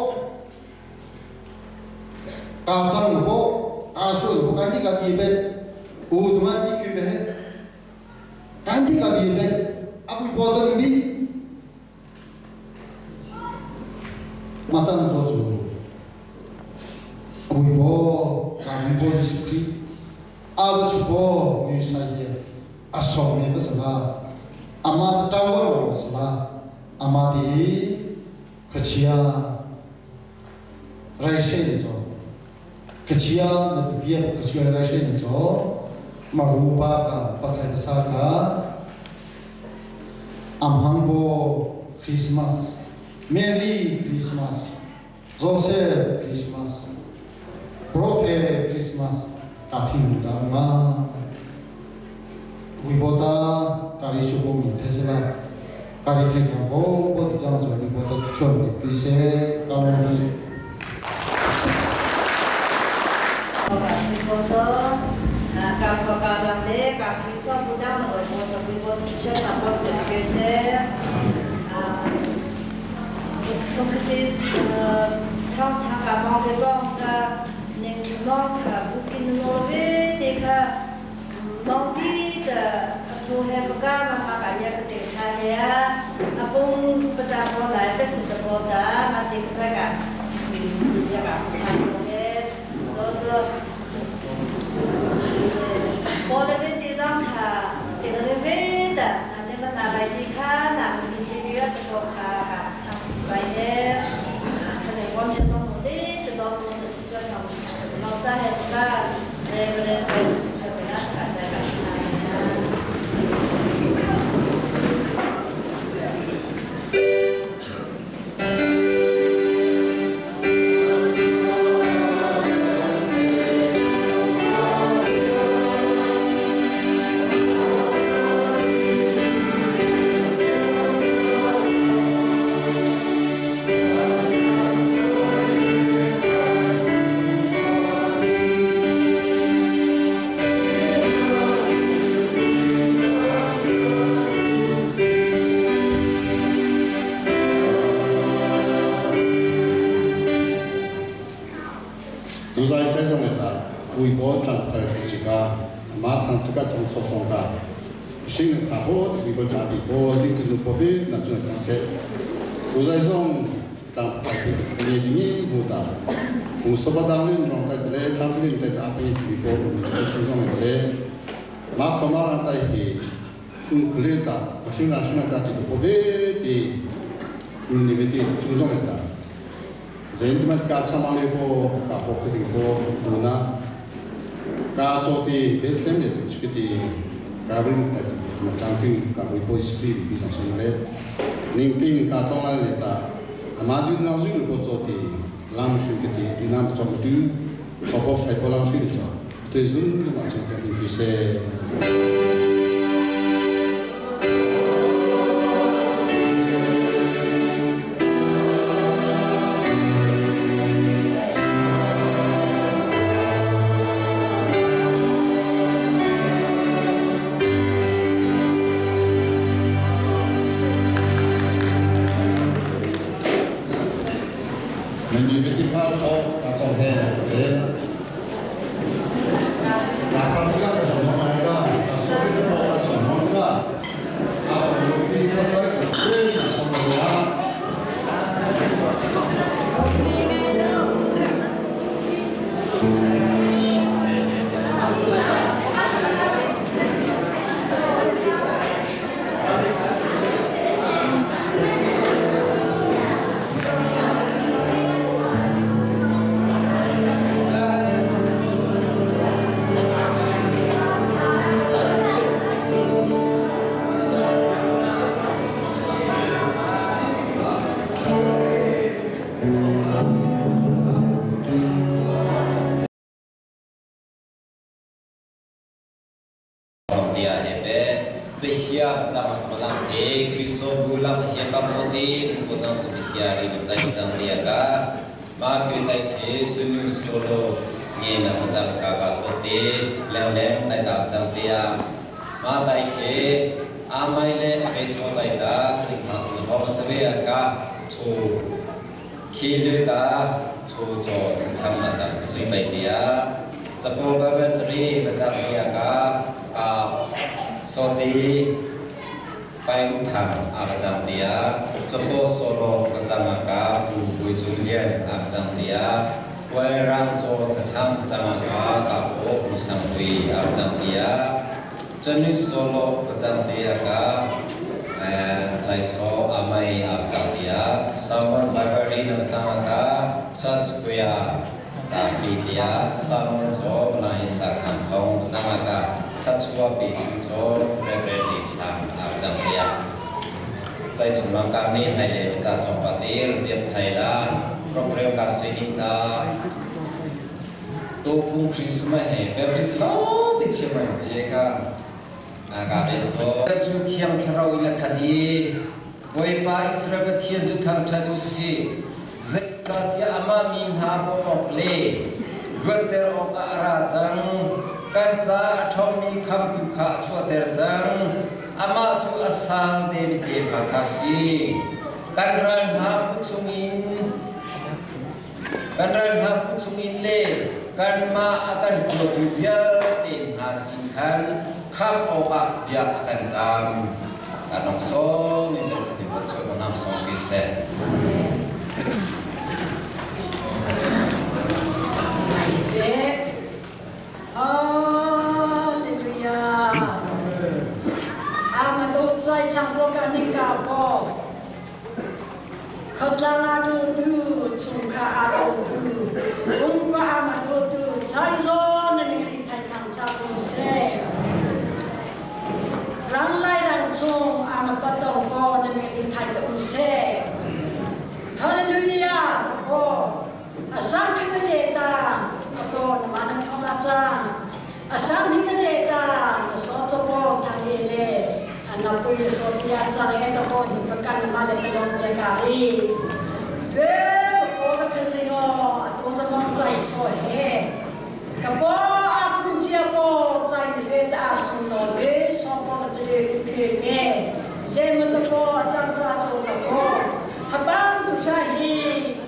ka chang bo ka sul bo kan ti ka ti be u tu ma ti khi be kan ti ka bi be abu bo to mi ma chang cho chu abu bo ka mi bo Jesu Christ abu chu bo ni sa ye asom me basala ama tawa basala ama ti kachia rai she cho kachia na bia kachia rai she cho ma rupa ka pathai basa ka amhang bo Christmas Merry Christmas Joseph Christmas Prophet Christmas ka thing ta nga wibota kari shubo mi thesela kari the ka bo bo ti chang zo wibota chuan bi pi se ka mo hi Tuzai cai zong le ta ui bo tlang thai thai chi ka ma thang chi ka thong so song ka sing le ta bo ti bo ta bi bo jing tu nu po bi na chu na chang se tuzai zong tlang thai pi ni di mi bu ta bu so ba dang lin rong tai le tlang lin tai ta pi bi bo ni chu zong le ma kho ma lang tai hi un kle ta ko sing na sing na ta ti po bi ti un ni bi ti chu zong le ta zain mat ka chama le bo ka po khizing bo du na ka cho ti Bethlehem le ti ti ka rin ta ti ma tang ti ka bo po spri bi sang song le ning ting ka tong la le ta ama du na zu ko cho ti lam shu ke ti du nam cho tu ko bo thai po lam shu cho te zun ma cho ka bi se mình đi với phao to cả trong hè thế là sao cái là trong nó này cả là số cái chỗ là trong nó cả là trong cái cho chơi cái trong nó. Dia hebe Bihia kacang malang te Kristo bulang siapa poti Putang sebihia ri bacai bacang ria ka. Ma khe tai khe chunu solo nge na pachang ka ka so te leng leng tai ta pachang te ya ma tai khe amai le ake so tai ta khring thang chin ho save ka chu khi le ta chu cho cham na ta sui pai te ya chapo ka ka chri pachang te ya ka ka so te ไปอุทางอาจารย์เตียจโปโซโลประจำอากาปูปุยจุนเลียนอาจารย์เตียวัยรังโจทะช่างประจำอากากับโอปุสังวีอาจารย์เตียจนุโซโลประจำเตียกาไลโซอาไมอาจารย์เตียซามอนไลบรารีนประจำอากาชัสกุยาตาปีเตียซามอนโจปนาหิสักขันทองประจำอากาชัชวปีโจเรเรลิสังอาจารย์เตีย ใจชุมลังการนี้ให้เลตาจงปฏิเสียบไทยละครบเร็วกาสรินิตาตัวกุ้งคริสต์มาเฮเบปริสโลติเชียมันเจกาอากาเบโซจูเทียมคราวอินคดีบอยปาอิสราเอลเทียนจุทำชาดูซีเจตาที่อามามีนาโบมอกเลรวดเตอร์อกอาราจังกันจ้าทอมีคำตุขาชัวเตอร์จัง ama chu asal David te phakasi kan ral hna ku chungin kan ral hna ku chungin le kan ma akan huatu vialte hna sin khan kham awk ah bia a kan kam kan nong so ni jan ka sin bat so nam song ki se. 哈利路亚！阿们都在唱歌干你个波，靠咱阿都都，从卡阿都都，公巴阿们都都，在说那个里太唐查公司，人来人从阿们不懂波那个里太公司，哈利路亚！波，阿桑听的列达，阿波那马能通阿张。Asam hinaleta, nasoto po tangile, anak ko yung sotia chang eto po, di pa kan naman ito yung yakari. Dwe ko ka kasi no, ato sa mong chay choy he. Kapo atong siya po, chay ni beta asun no, dwe so po ka tili kuthi nge. Zen mo to po, achang cha cho to po. Habang tu siya hi,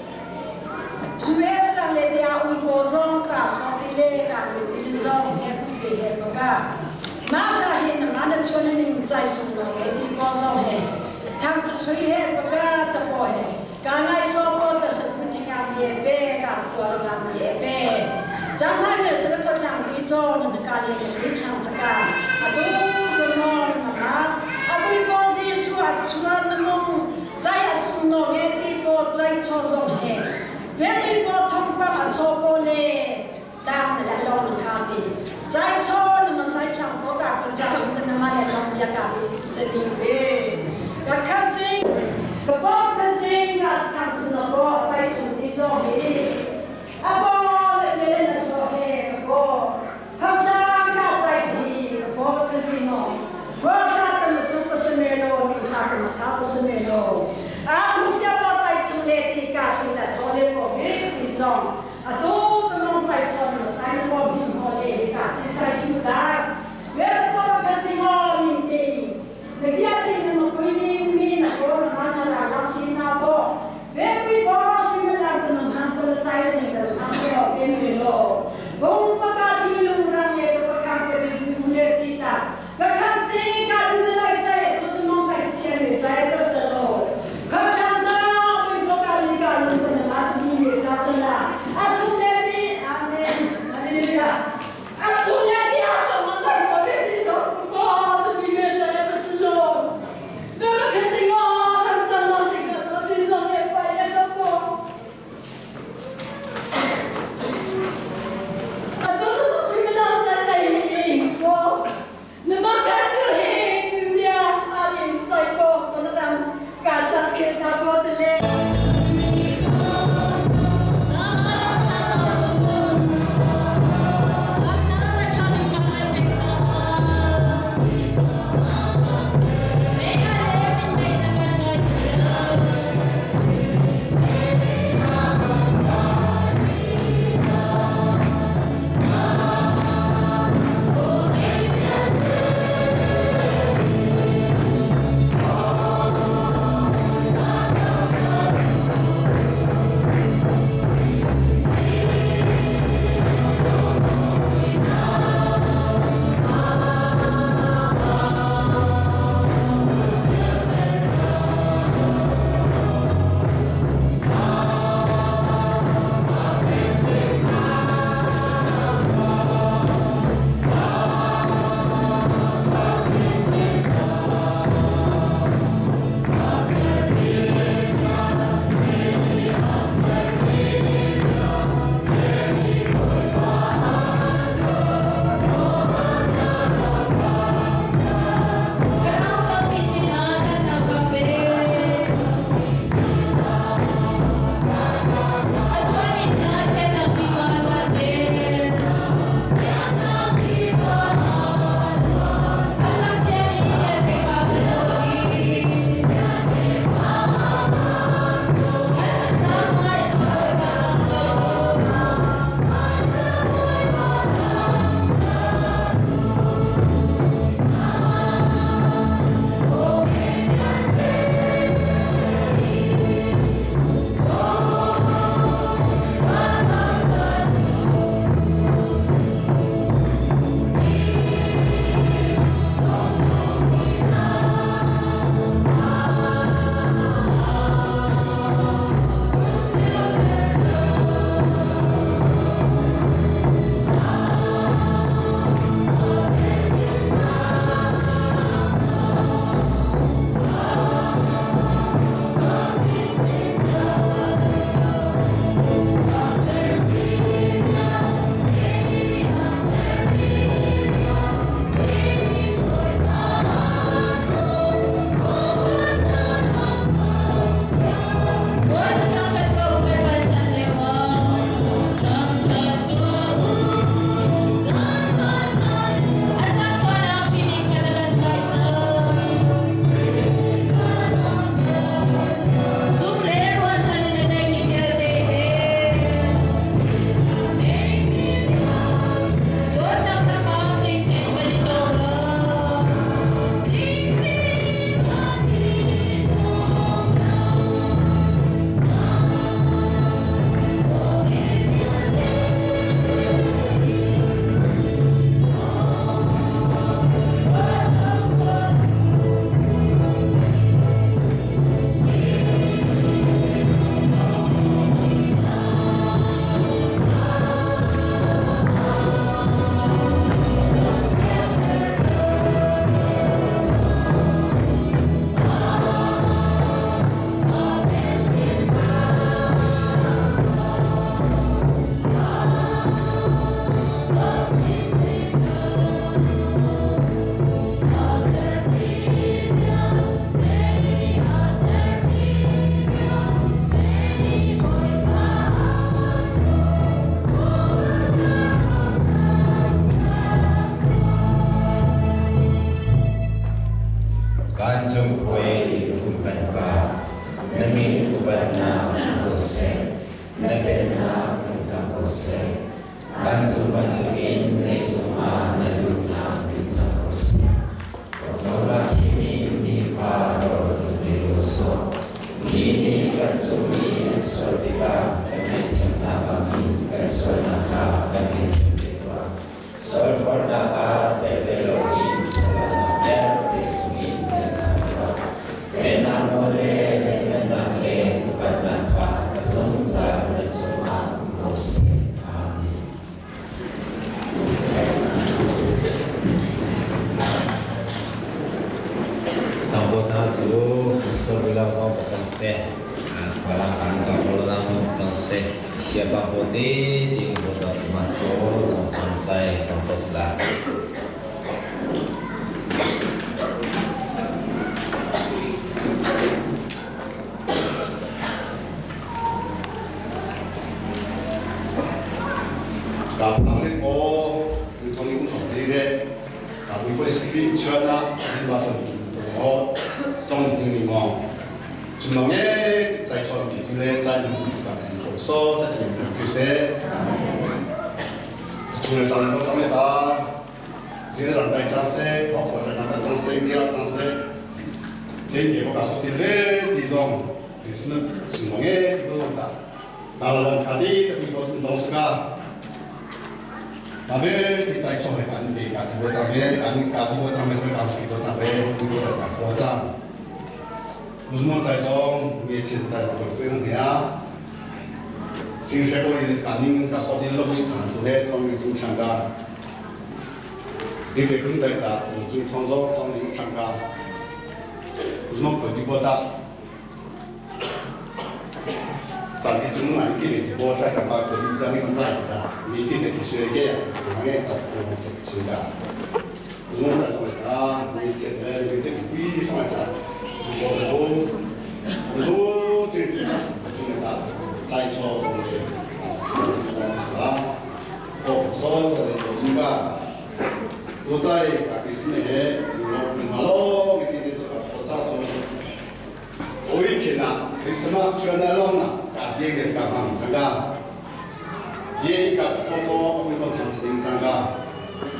Suwe sa lang le dia un po zong ka so ti le ka le ti zong he pu ke he pa ka. Ma sha hi na ma na chon ni chai sung no he ti po zong he. Thang chui he pa ka ta po he. Ka ngai so po ta sa tu ti nga mi e pe ka pu ra nga mi e pe. Chang ma ne sa ka chang ni cho na ka le ni chang cha ka. A tu so no na ma. A tu po ji su a chuan na mong chai a sung no he ti po chai cho zong he. เวทีปอทองปังอโชโปเลตามและลองคาดีใจชอนมาใส่ช่างก็กะปัญจามันนมาและลองยากาดีจะดีเวกะคันจริงกะบอกคันจริงกะสถานสนบใจสุดที่โซเฮอะบอเลเลนะโซเฮกะบอกคันจางกะใจดีกะบอกคันจริงเนาะว่าข้าตมสุปสเนโลมิข้าตมท้าปสเนโลอาทุเจ้าใจชุเลติกาชิละชอเลโปเกติซองอะตูสนองใจชอนใส่โปบินโฮเลกาสิใส่ชิวได้เวทโปคันซิโงมินตีเนกียตินมกุยลิมีนะโป ko seh. Kan zumh bantukin leicung ah na duhnak tling cang ko seh. Kawlrawn thimi nifa rawl kan pe ko sawh. Mi nih kan cung i an sual tikah kan ngaihthiam hna bangin kan sualnak kha kan ngaihthiam ve tuah. Sualforhnak ah tel ve loin ṭhatlonak vialte chungin kan khamh tuah. Pennak nawl le lianhngannak le upatnak kha a zungzal na cungah um ko seh. Amen. Tangbo ca cu Sawrila zong ka cang seh, Khualang kan ka lang zong ka cang seh, Hia pa bo te ti bo ta ma cho tang tang chai tang ko sla. Kapang ko thong ni thong ni le ka bui ko si chana si ba thong ko chong ni ni mo chung nong ye zai chon ki tu le zai ni ka si ko so zai ni tu se chung le tang ko chang le ta ni ran dai chang se ko ko ta na chang se ni ra chang se chen ye ko ka su ti le ti zong ni sin chung nong ye ti ko ta na long tha di ta ko tu nong ska 那边你在做会干地，干多张的，干干多张的是干几多张的，几多张多张。我们在做，也现在都不用了。经社会的干人，干说的老是长做的，当然中强个。你别跟大家，我就创造当然强个。我们本地国家，暂时中南给的，我在干嘛？本地在那个在的。你这个学嘅，我嘅啊，我就知道。我在说啊，你这个你这个比上来的，我都我都这就那个在做的啊，是啊，我说这个应该，我在啊，就是那个我马路，你这这个我在做，我以前啊，为什么穿那浪啊，改变的干嘛这个？ye ka spoto abu ko thang sing chang ka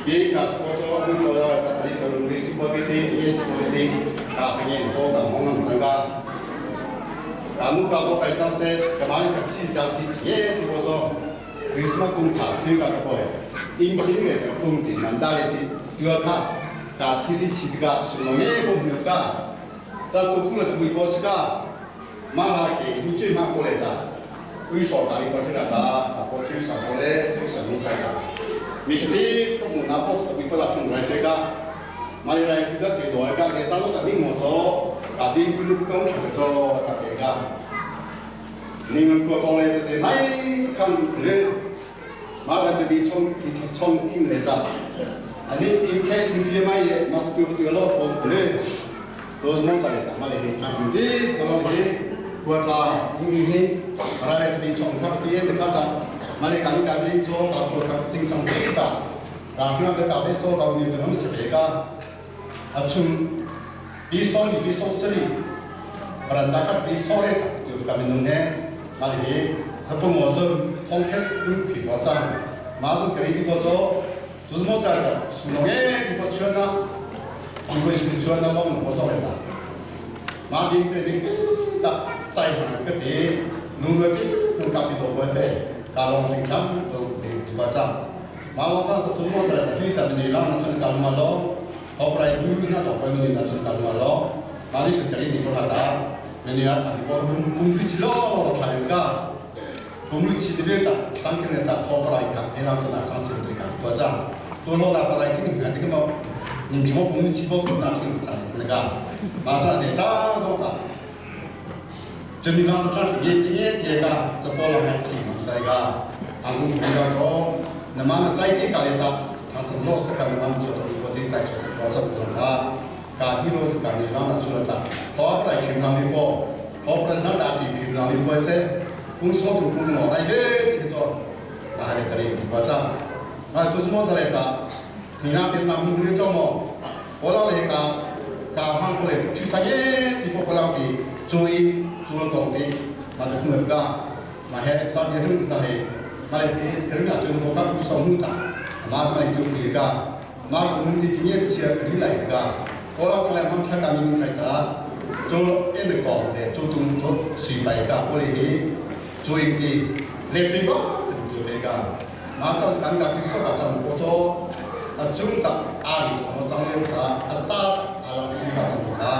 ye ka spoto abu ko ra ta ri ko ri chi ko bi ti ye chi ko ti ka phi ko ka mong ngam chang ka ka mu ka ko kai chang se ka ma ka chi da si chi ye ti ko cho Christmas kung tha thi ka ta ko in chi ne ta kung ti man da le ti tu ka ka chi ri chi ka su no me ko mu ka ta tu ku na tu ko chi ka ma ra ke du chi ma ko le ta 为所打理过去了打，啊，过去上过嘞，去上路开打。每天都木拿包，每个拉从来些个，马里来这个最多个，现在路打比我做，打比不路刚做打这个。你们过讲嘞就是买看嘞，马来这边从从进来的，啊，你你看你别买耶，马是对不对咯？从嘞，都是弄啥来的？马来是看的，马来是。过啦，你你，马来这边从他对的看的，马来干干边做搞做他经常对的，然后那个搞的说搞你都能是别个，啊从比说你比说是你，不然大家比说的，就干面弄的，马来是不我是通开都开过张，马上给你个做，就是么在的，是农业这个村啊，如果是村那我们不做的，马边这边的。在行个地，农个地，从家己多过呗，家龙生产都地就把涨，马龙山都土木在的，对他们你让那村家马龙，后来又那多过们那村家马龙，马里是这里地方大，你啊，他们讲工具起咯，他们这个，工具起的别个，三天的他后来看，你让村那涨起对个多涨，多落那不来钱，看这个么，你什么工具起不那村涨那个，马上是涨做大。这你那是看业业这个，这波浪还挺在个，啊，我们要说，那么呢，在这个里头，他是落实个那么做的，我得在做的，我这不啊，家里罗是家里让他出来的，到不来平常的波，到不来那大地平常的波这，公司都不弄，哎耶，这个做，那还得这里我这，啊，就是么子来的，你那天那木的做么，我老来个，家行过来，去啥耶，这个不浪的，注意。做工的，嘛是工个，嘛还上面很子的， Mai te ring a chun ko ka ku so mu ta ma mai tu ki ka ma ku mun ti ki nge chia ri lai ka ko la chalai mang thla ka mi chai ta cho en ko de cho tung ko si pai ka ko le hi cho ing ti le tri ba tu tu be ka ma chang kan ka ki so ka chang ko cho a chung ta a ri chang chang le ta a ta a la chung ka chang ka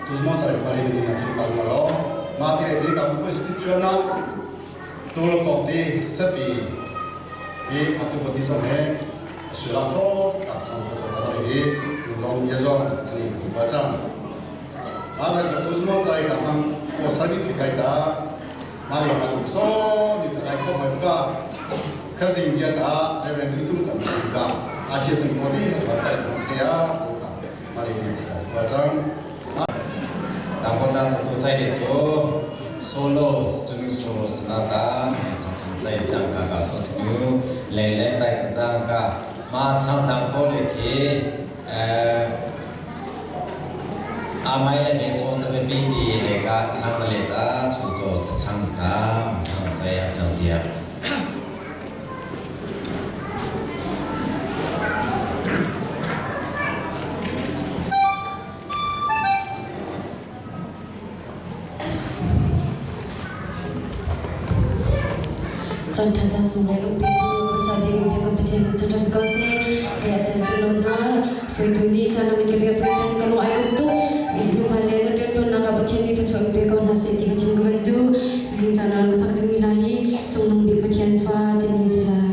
tu mo chai pa le ni na chung pa lo ma ti le ti ka ku si chu na tu lo kong ti sepi i atu ko ti zong he sulam cho ka chang ko cho ta le hi long ye zong chani ku ba chang ma ta cho tu mo chai ka tang ko sa bi khi kai ta ma le ka tu so ni ta lai ko mai ka kha sing ya ta le ren tu tum tam ka a she tan ko ti ba chai to te ya ko ka ma le ni cha ba chang 当我当成都在的做 solo 终于 solo 是那个在张嘎嘎说这个来来带张嘎马常常过来去阿妹来没说特别比的那个唱来的出做唱的唱在张的。 Chon tha chan sung lai um pe tu sa de rim ka pathian min tha ko se te asin tu lo na free tu ni chan min ke pe pe tan ka lo ai um tu nu ma le na ten ton na ka pathian ni tu chon pe ko na se ti ka chin ka ban tu tu ding chan ka sak ding mi lai chung nong bik pathian fa ti ni se lai.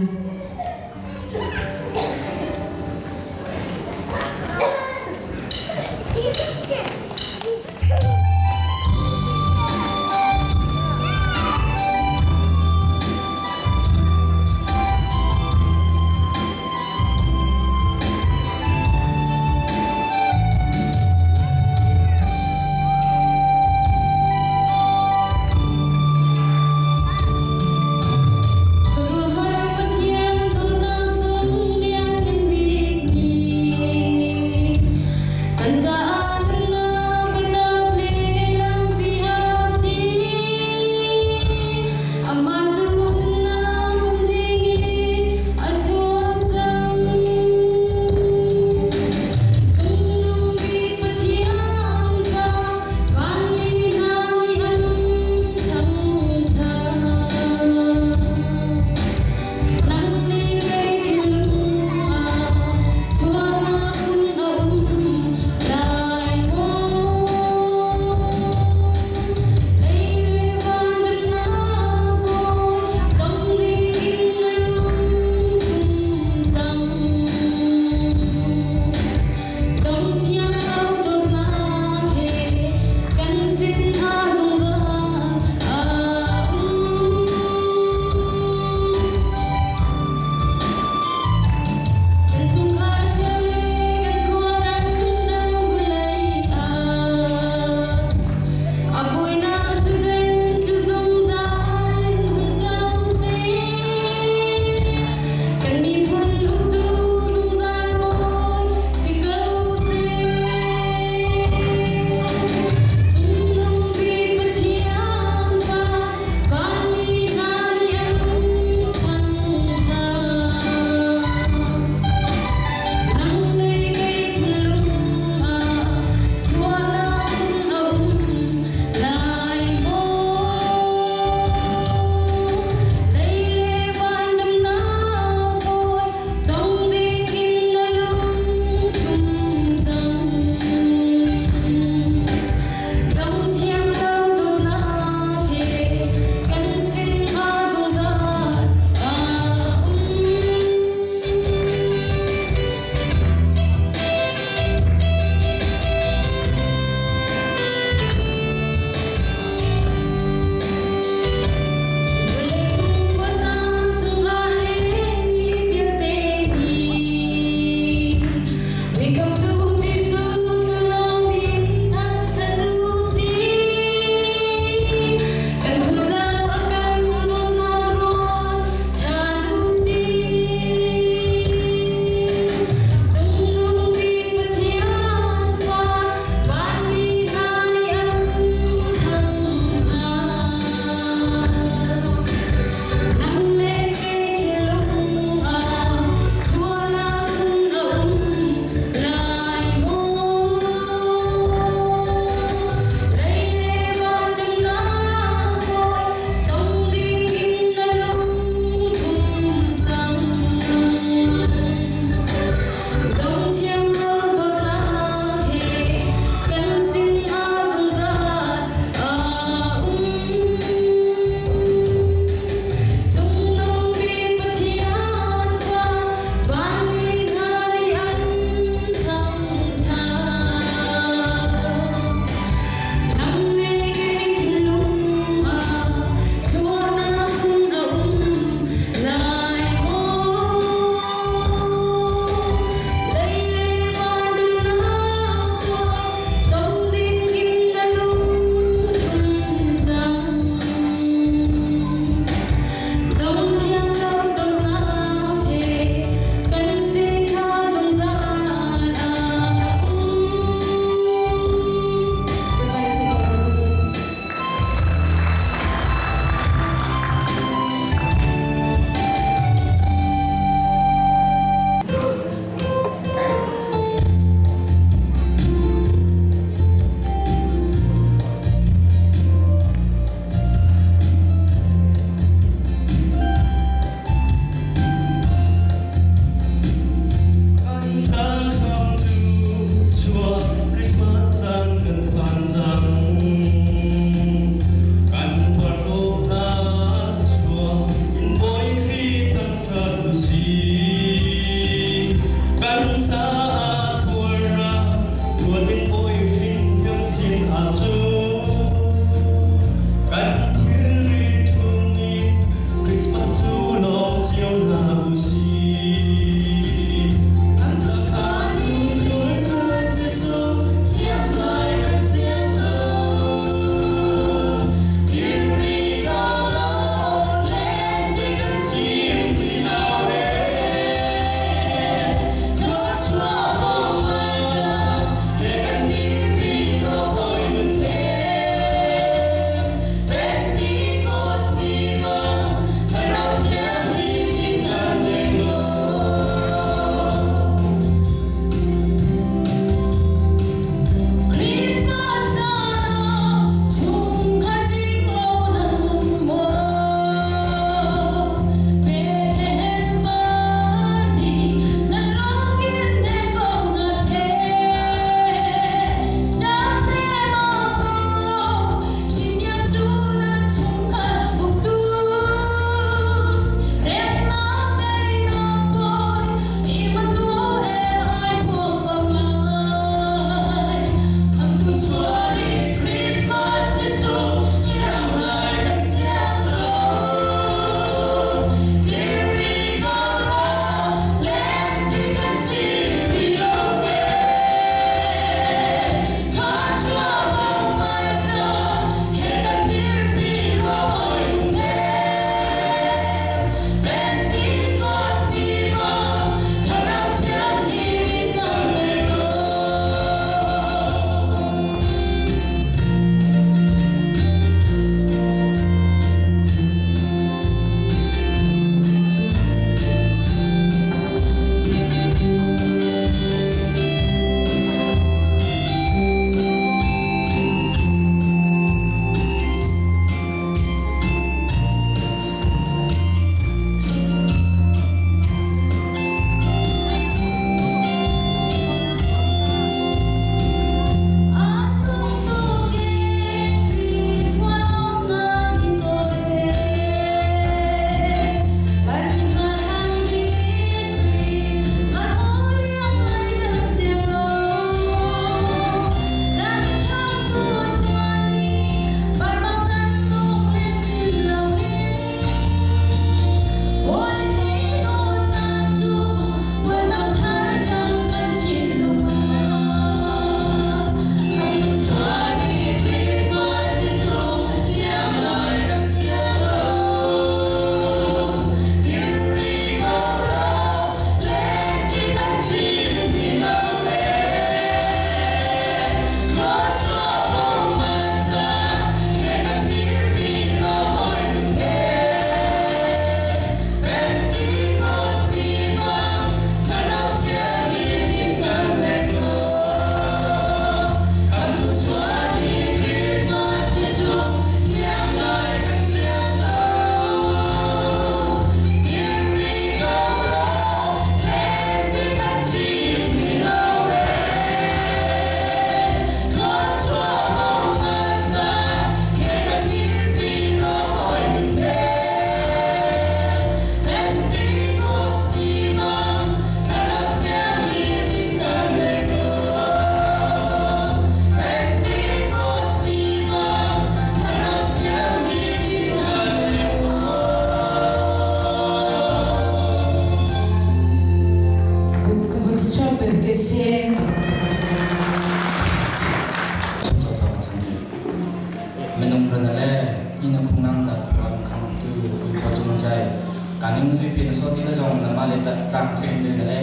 ning zui pin so ti na zong na ma le ta tlang tling le na le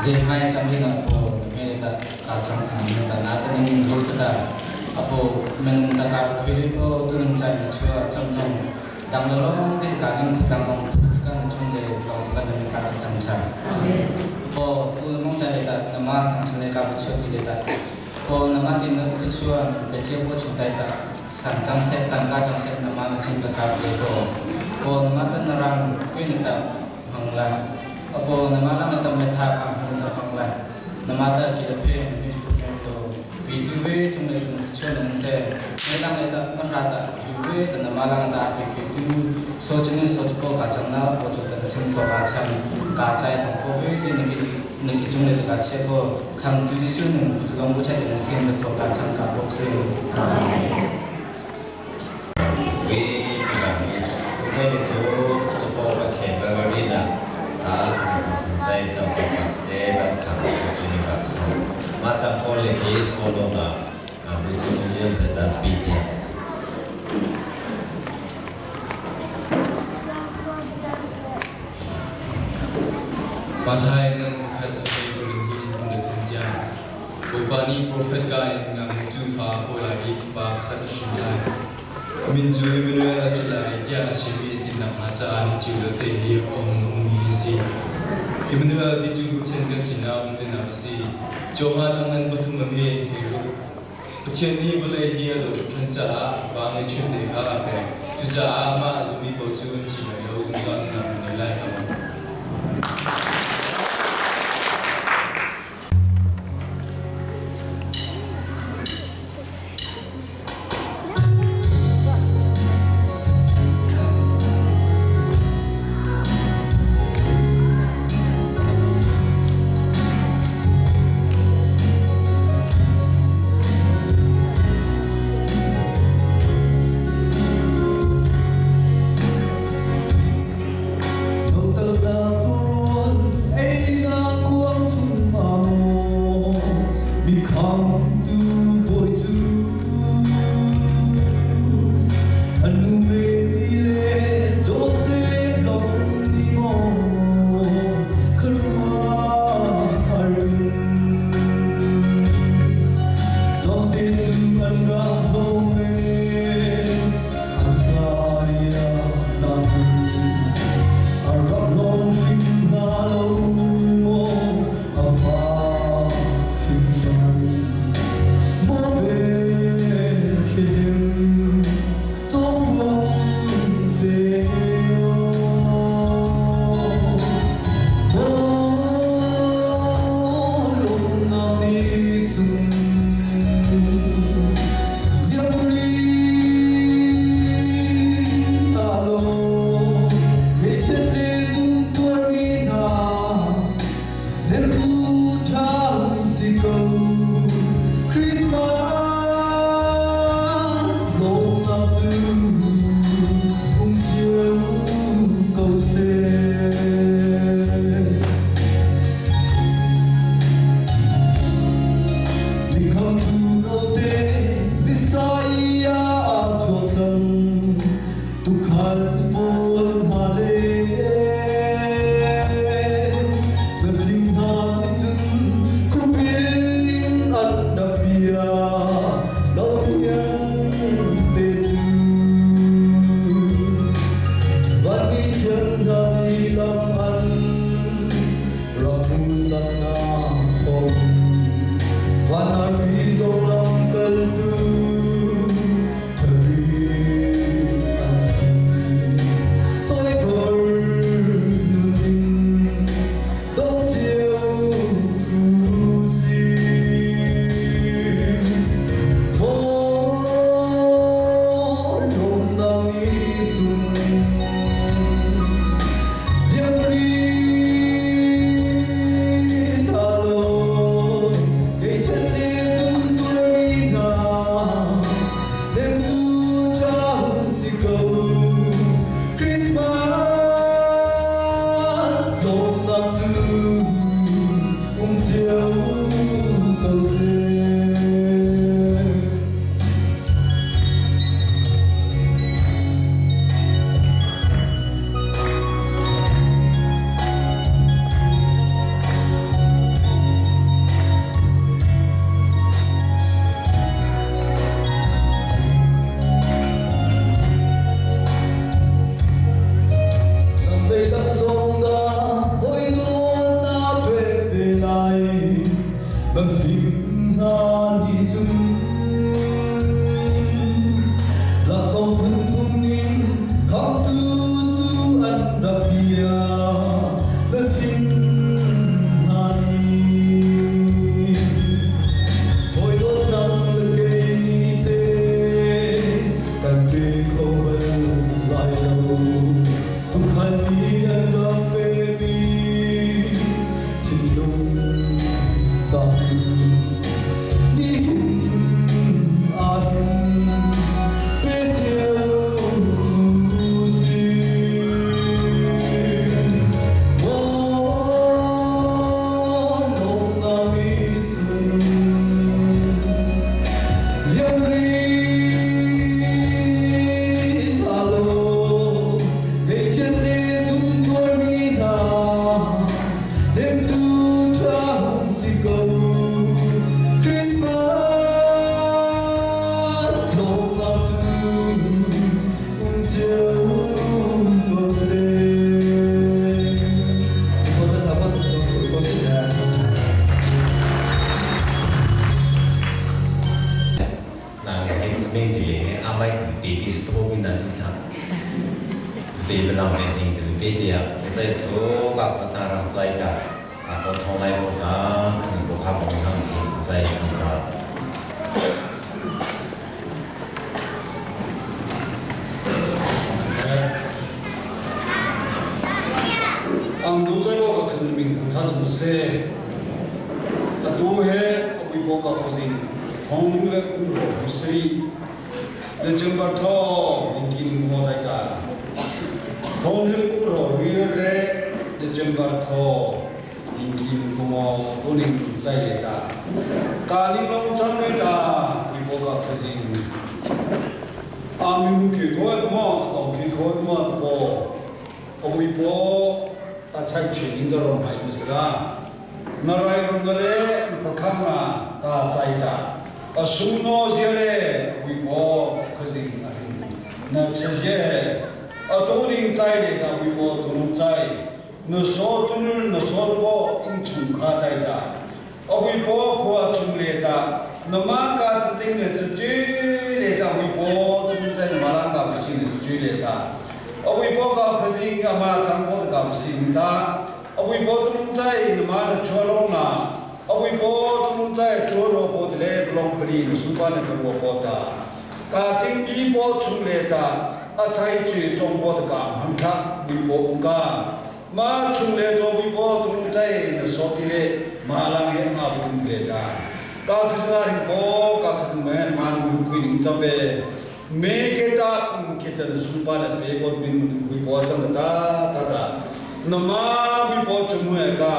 zeng mai chang ni na po me le ta ka chang chang ni ta na ta ning ro cha ta apo men ta ka khwi po tu nang chai na chua chang jong dang lo long tin ka ning tlang long ka na chung le long ka na ka cha chang cha po tu mong chai le ta na ma thang chang le ka bu chua ti le ta po na ma tin na bu chua pe che po chung tai ta sang chang se tang ka chang se na ma na sing ta ka le po po na ma ta na rang kui na ta hang la apo na ma lang ta me tha ka hang ta hang la na ma ta ki le phe ni pu ke to pi tu ve chung le chung chu nong se me lang le ta ma ra ta pi ve ta na ma lang ta pi ki tu so chen so po ka chang na po chu ta sing so ka chan ka chai thong po ve ti ni ki ni ki chung le ka che po khang tu ji su nung long bu cha te sing le to ka chang ka po se. ဝေးကကိုချိုင်ချိုချပေါ်ပခေဘဂရီနာအာခန်ချန်ချိုင်ချမ်ပကစတေဘခါကိနိကဆောမာချမ်ပေါ်လေကေဆိုလိုနာအဘူချူလျံဖတာပီတီ ပါထိုင်နန်ခတ်အေဘလင်ဟီန်ဒထင်ဂျာဘွေပါနီပရိုဖက်ကိုင်ငမ်ကျူဖာပိုလာအီဖပါခတ်ရှိလာမင်ဂျူမနွေအစလာဂျာရှိမီတင်နာခချာနီချူလတေဟီအုံမီစီအမနွေဒီကျူချင်ကစီနာအုံတင်နာစီဂျိုဟန်အငန်ပထုမမီဟေရုအချင်းနီဘလေဟီအဒိုထန်ချာဘာငေချွတေခါပဲကျချာမအဇူမီပေါ်ချွန်ချီလောဇုံဇန်နာနေလိုက်ကော pe belang ve ding te pe te ya to chai chu ka ko ta rang chai ta ka ko thong lai ko ka ka sing ko kha ko hang hi chai chang ka. Ang du chai bo ka khin ming thang cha du se atu he apui bo ka kuzin thong ning le kum ro history December tho ning kin mo dai ta thong ning kum ro ri re December tho ning kin mo to ning chai le ta ka ning long chang re ta pui bo ka kuzin a mi mu ki ko mo tong ki ko mo bo apui bo a chai training da rom hai misra na rai ron le ko khang na ka chai ta a su no je le wi bo khazing a rin na che je a to ning chai le ta wi bo to nong chai na so tu nu na so bo in chung kha dai ta a wi bo khwa chung le ta na ma ka chi jing le chu chi le ta wi bo chung chai ma lang ka bi si le chu chi le ta a wi bo ka khazing a ma chang bo ka bi si ta a wi bo chung chai na ma na chua long na a wi bo chung chai chu ro bo le long pri nu su pa ne ro bo ta ka ting bi bo chung le ta a chai chu chong bo ta ka han tha wi bo ka ma chung le zo wi bo chung chai na so ti le ma lang he a bu tum le ta ka khna ring bo ka khna men man bu kui ning cham be me ke ta ke ta su pa na be bo min wi bo chang ta ta ta na ma wi bo chu mu ka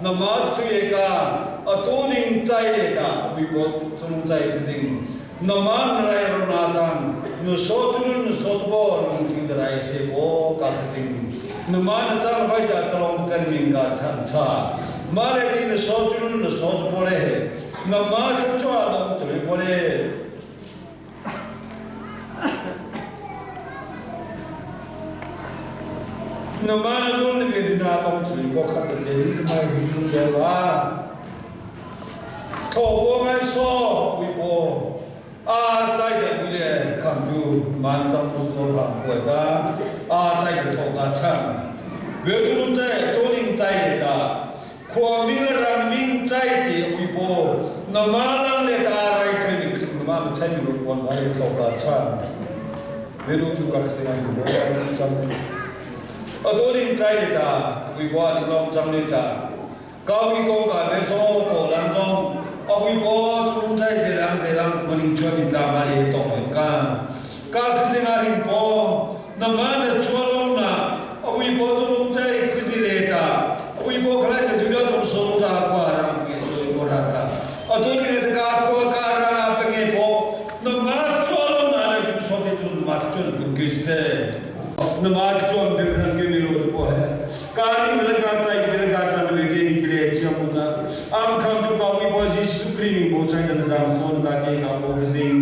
na ma chu ye ka a to ning chai le ta wi bo chung chai khzing na ma rai ro na chang nu so tu nu so bo lung ting da rai se bo ka khzing na ma na chang bai ta talong kan ming ka than cha ma le ti na so tu nu so bo le na ma chu chwa dong chu bo le. Na ma na lung ni bi na dong chu bo khat de ni mai hu lu de wa tho bo ngai so wi bo a chai de wi le kam tu man chang bu to ram ko ta a chai de tho ka chang ve tu num chai to ning chai le ta khwa mi le ran ming chai ti wi bo na ma lang le ta rai thai ni khis na ma chai mi ro pon vai tho ka chang ve lu tu ka se ai bo chang a to ning chai le ta wi bo ni long chang le ta ka wi ko ka be so ko lang zong a wi bo chung chai se lang se lang ma ning chua ni tla ma le tong me ka ka khis nga ring bo na ma na chua long na a wi bo chung chai khis le ta a wi bo khala ke ju da tong so da kwa ra ke so ko ra ta a to ni le ka ko ka ra pe nge bo na ma chua long na le ju so de chu ma chu tu ke se na ma chu be bran ke mi lo to hai ka ni le ka ta ke le ka ta le ke ni ke le chi mu ta am kham tu ka wi bo ji su kri ni bo chai da jam so ka che ka bo zing.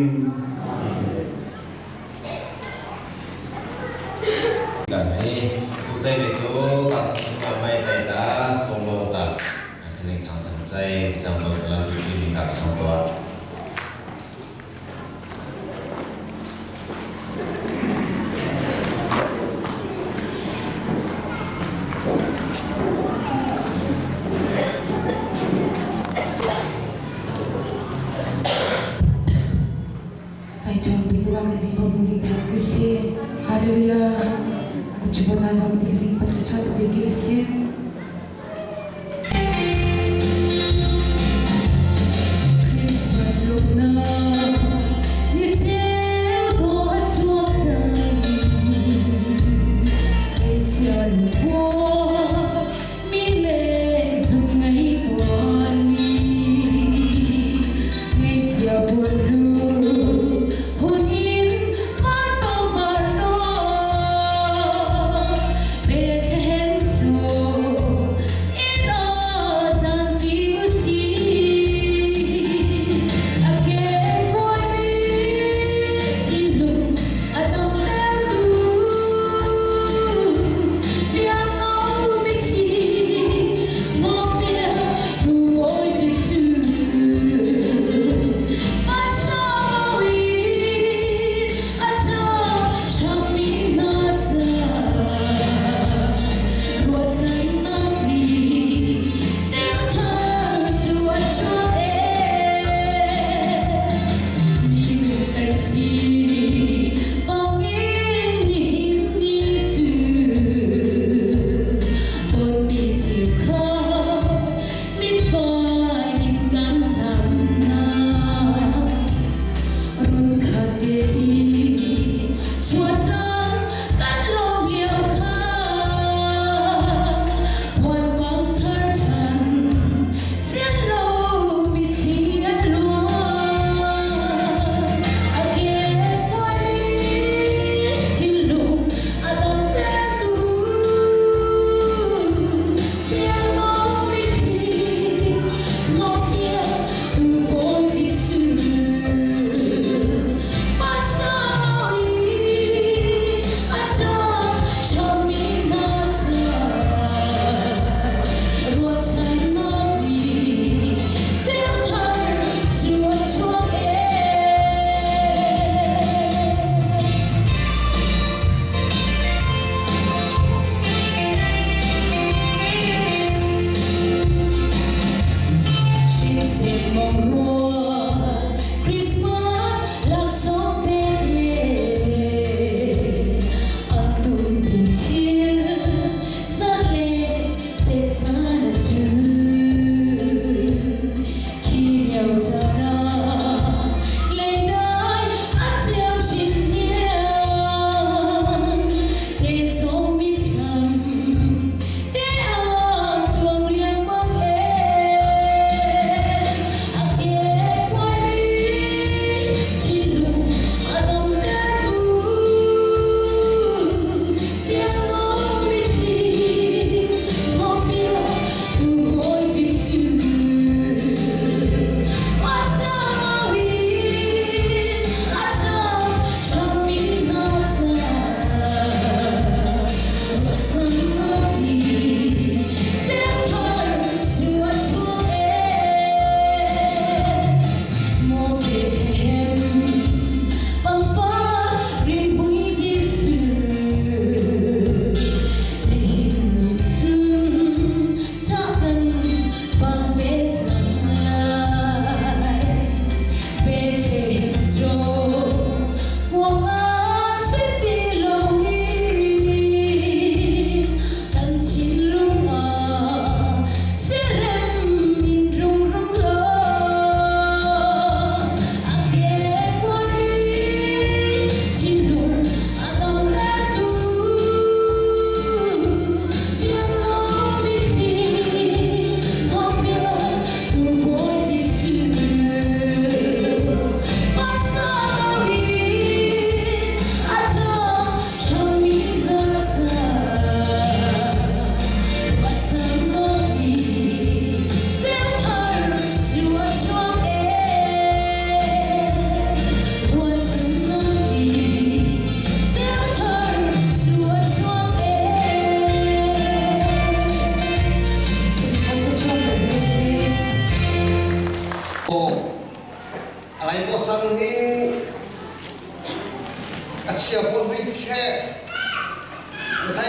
Kan he tu chai ve chu ka sa chung ka mai tai ta solo ta khazing thang chang chai chang lo sala bi bi ka song to. 在中比多个zing bo mi thang ke si hallelujah aku chuba na zong ti zing pat kha cha pe ke si. Christmas luna ni chiu do chuak chang ei chian po mi le zum ngai tuan mi ngei chia buồn lu hunin man pang mar no Bethlehem chu.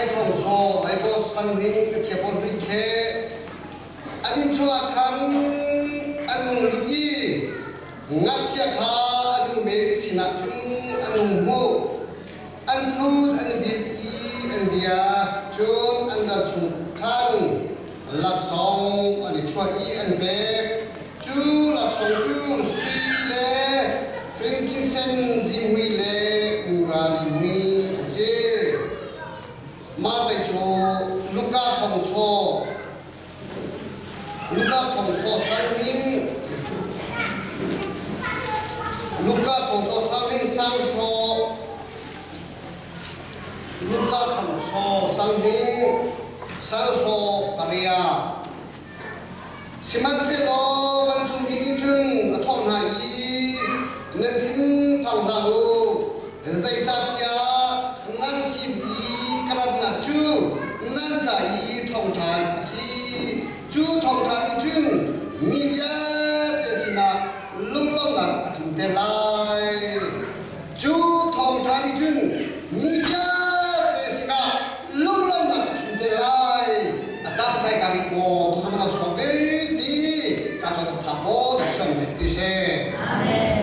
Matthai thong chaw lai bo sang hing a chia bo hlui khe an inn chungah khan an hung lut i ngakchia kha a nu Mary sinah cun an hung hmuh. An phut an i bil i an bia cun an zal chung khan laksawng an i chuah i an pek. Cu laksawng cu sui le frankincense zihmui le mura zihmui an si. Mah te cu Luka thongchaw Luka thongchaw sangning Luka thongchaw sangning sanghraw Luka thongchaw sangning sanghraw paria Sihmanhsehlaw vancungmi nih cun a thawh hna i, Nan thin phang hlah u, zeicahtiah nan sin i ka ratnak cu nan ca i thawngṭha a si. Cu thawngṭha nih cun mi vialte sinah lunglawmhnak a tlunter lai. Cu thawngṭha nih cun mi vialte sinah lunglawmhnak a tlunter lai. A cang thai ka ri ko tu zong na suak ve ti ka chon tha po na chuan ve ti se. Amen.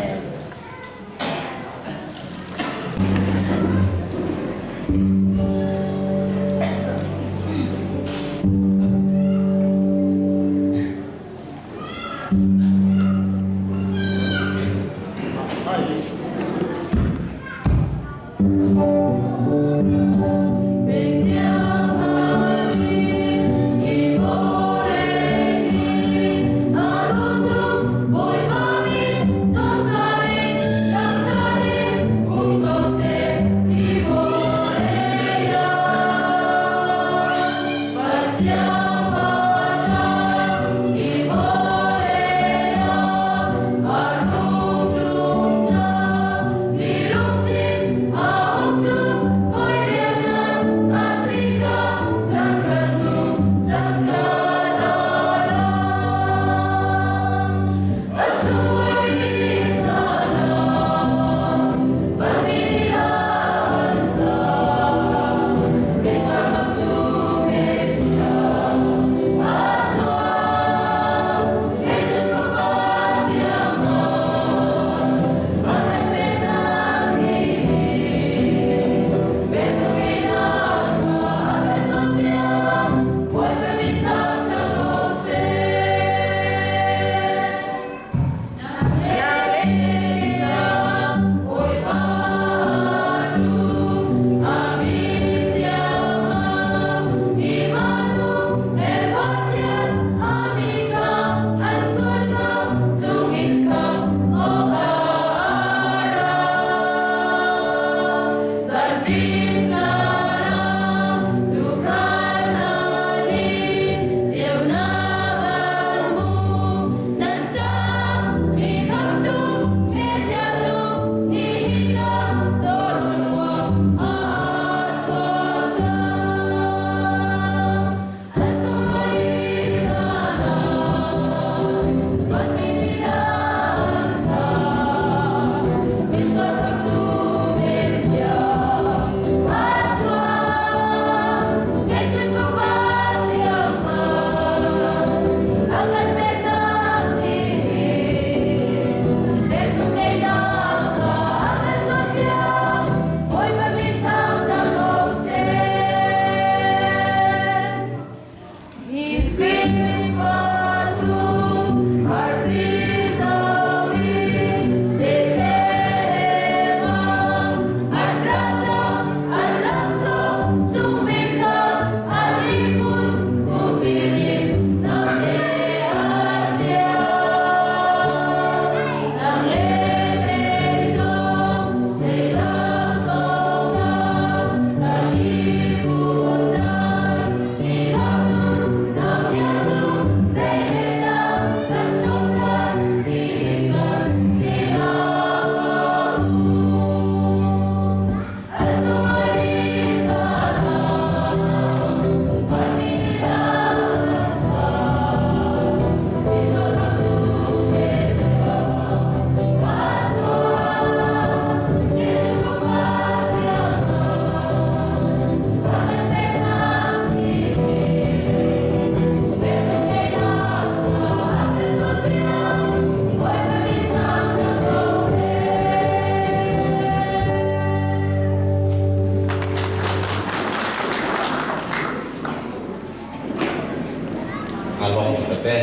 pe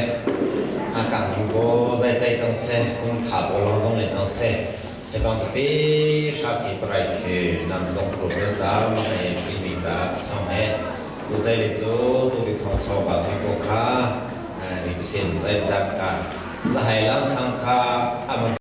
a kang hin bo zai chai chang se kun tha bo long zong le chang se he bang te sha ki prai khe nam zong pro be ta ma he pri mi ta sang he tu chai le chu tu ri thong chaw ba thai ko kha ni bisin zai chang ka zahai lang sang kha ama.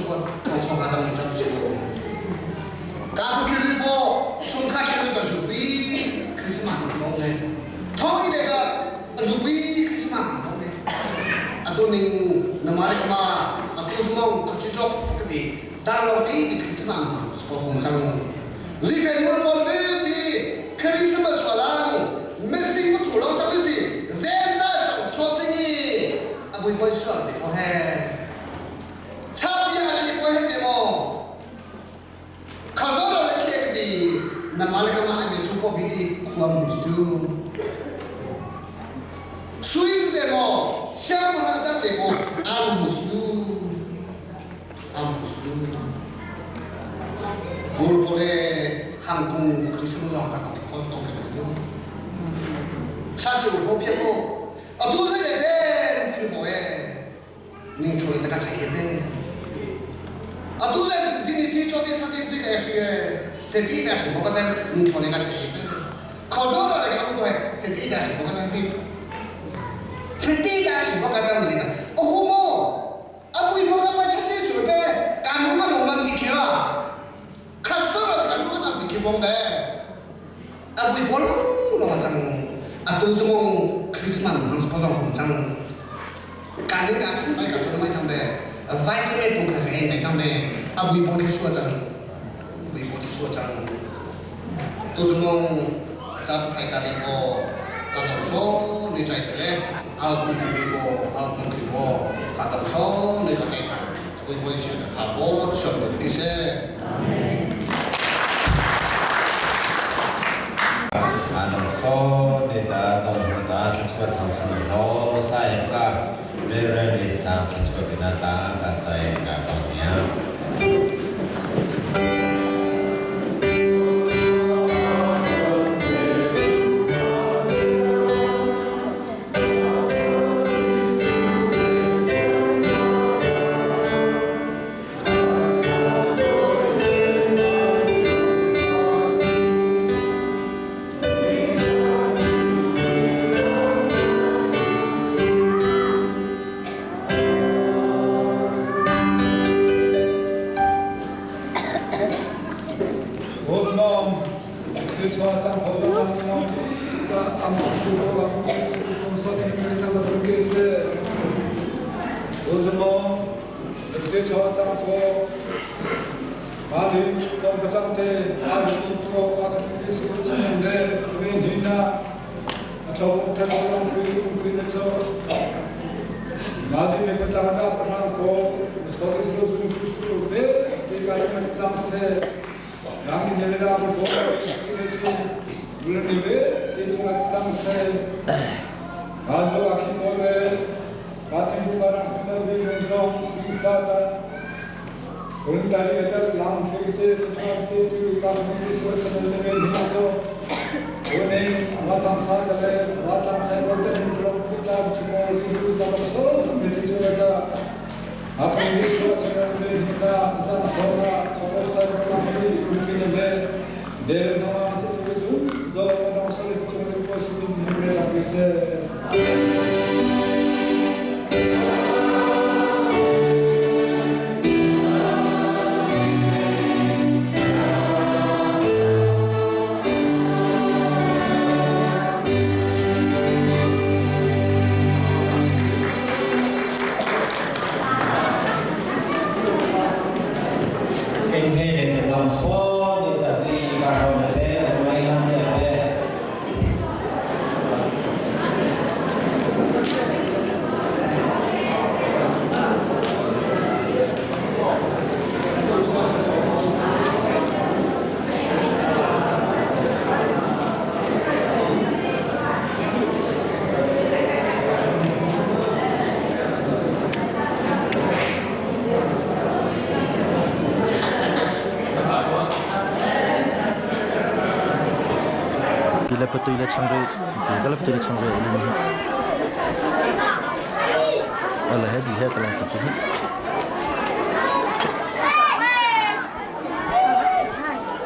po tong chong ka jang ni jang si mo ka ku khiri po chung kha khi to ju pi Christmas no ne thong i le ka ju pi Christmas no ne atu ning na ma le ma atu sumong khuchu chok ka ti tar lo ti ti Christmas ma spo hong chang li pe nu pol ve ti Christmas walang missing mu thu lo chang ti zen ta chang so ching i abui boy sual ti ko he cha bia ti ko he se mo khazoro le khek ti na mal ka ma mi chu ko vi ti khuam mus tu sui se mo siang mo na chang le mo am mus tu am mus tu bul pole hang kung Christmas long ka ta ko tong ke ko sa chu ho phe ko atu se le de pin ho e ning thu in ka chai be atu se ti ni ti cho ti sa ti ti ne he te bi na shi mo ka chai ning thu ne ka chai be ko zo lo le ka ko he te bi na shi mo ka chai bi te bi na shi mo ka chai ni na o ho mo apui mo ka pa chai ni chu be ka mo ma lo man bi ke wa ka so lo ka mo na bi ke bong be apui bo lo ma chang atu sumong Christmas mang spo jong chang 干你干是买个都买张呗，外这边不可能买张呗，啊微博去说张，微博去说张，都是讲咱台家的个，大头说你在的嘞，啊公去微博，啊公去我，大头说你个在的，微博选的卡波选的这些。 Anong so de ta tong ta chua thang chan ho sa em ka Reverend de sang chua bina ta ka chai ka tong ya.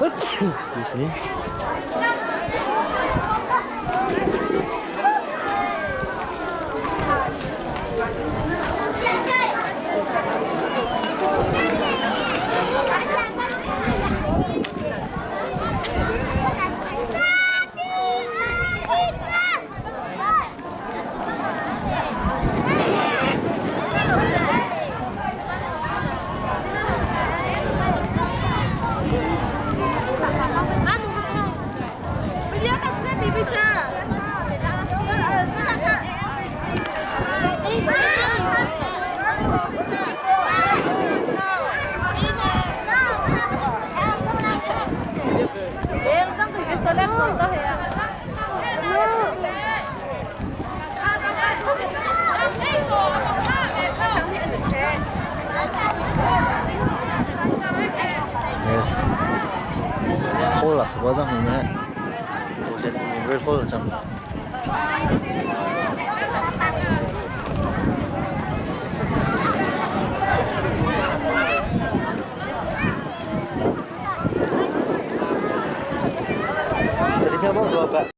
Excuse me. Hall ah sabah zang ni Red Hall chang. Jadi siapa tu apa?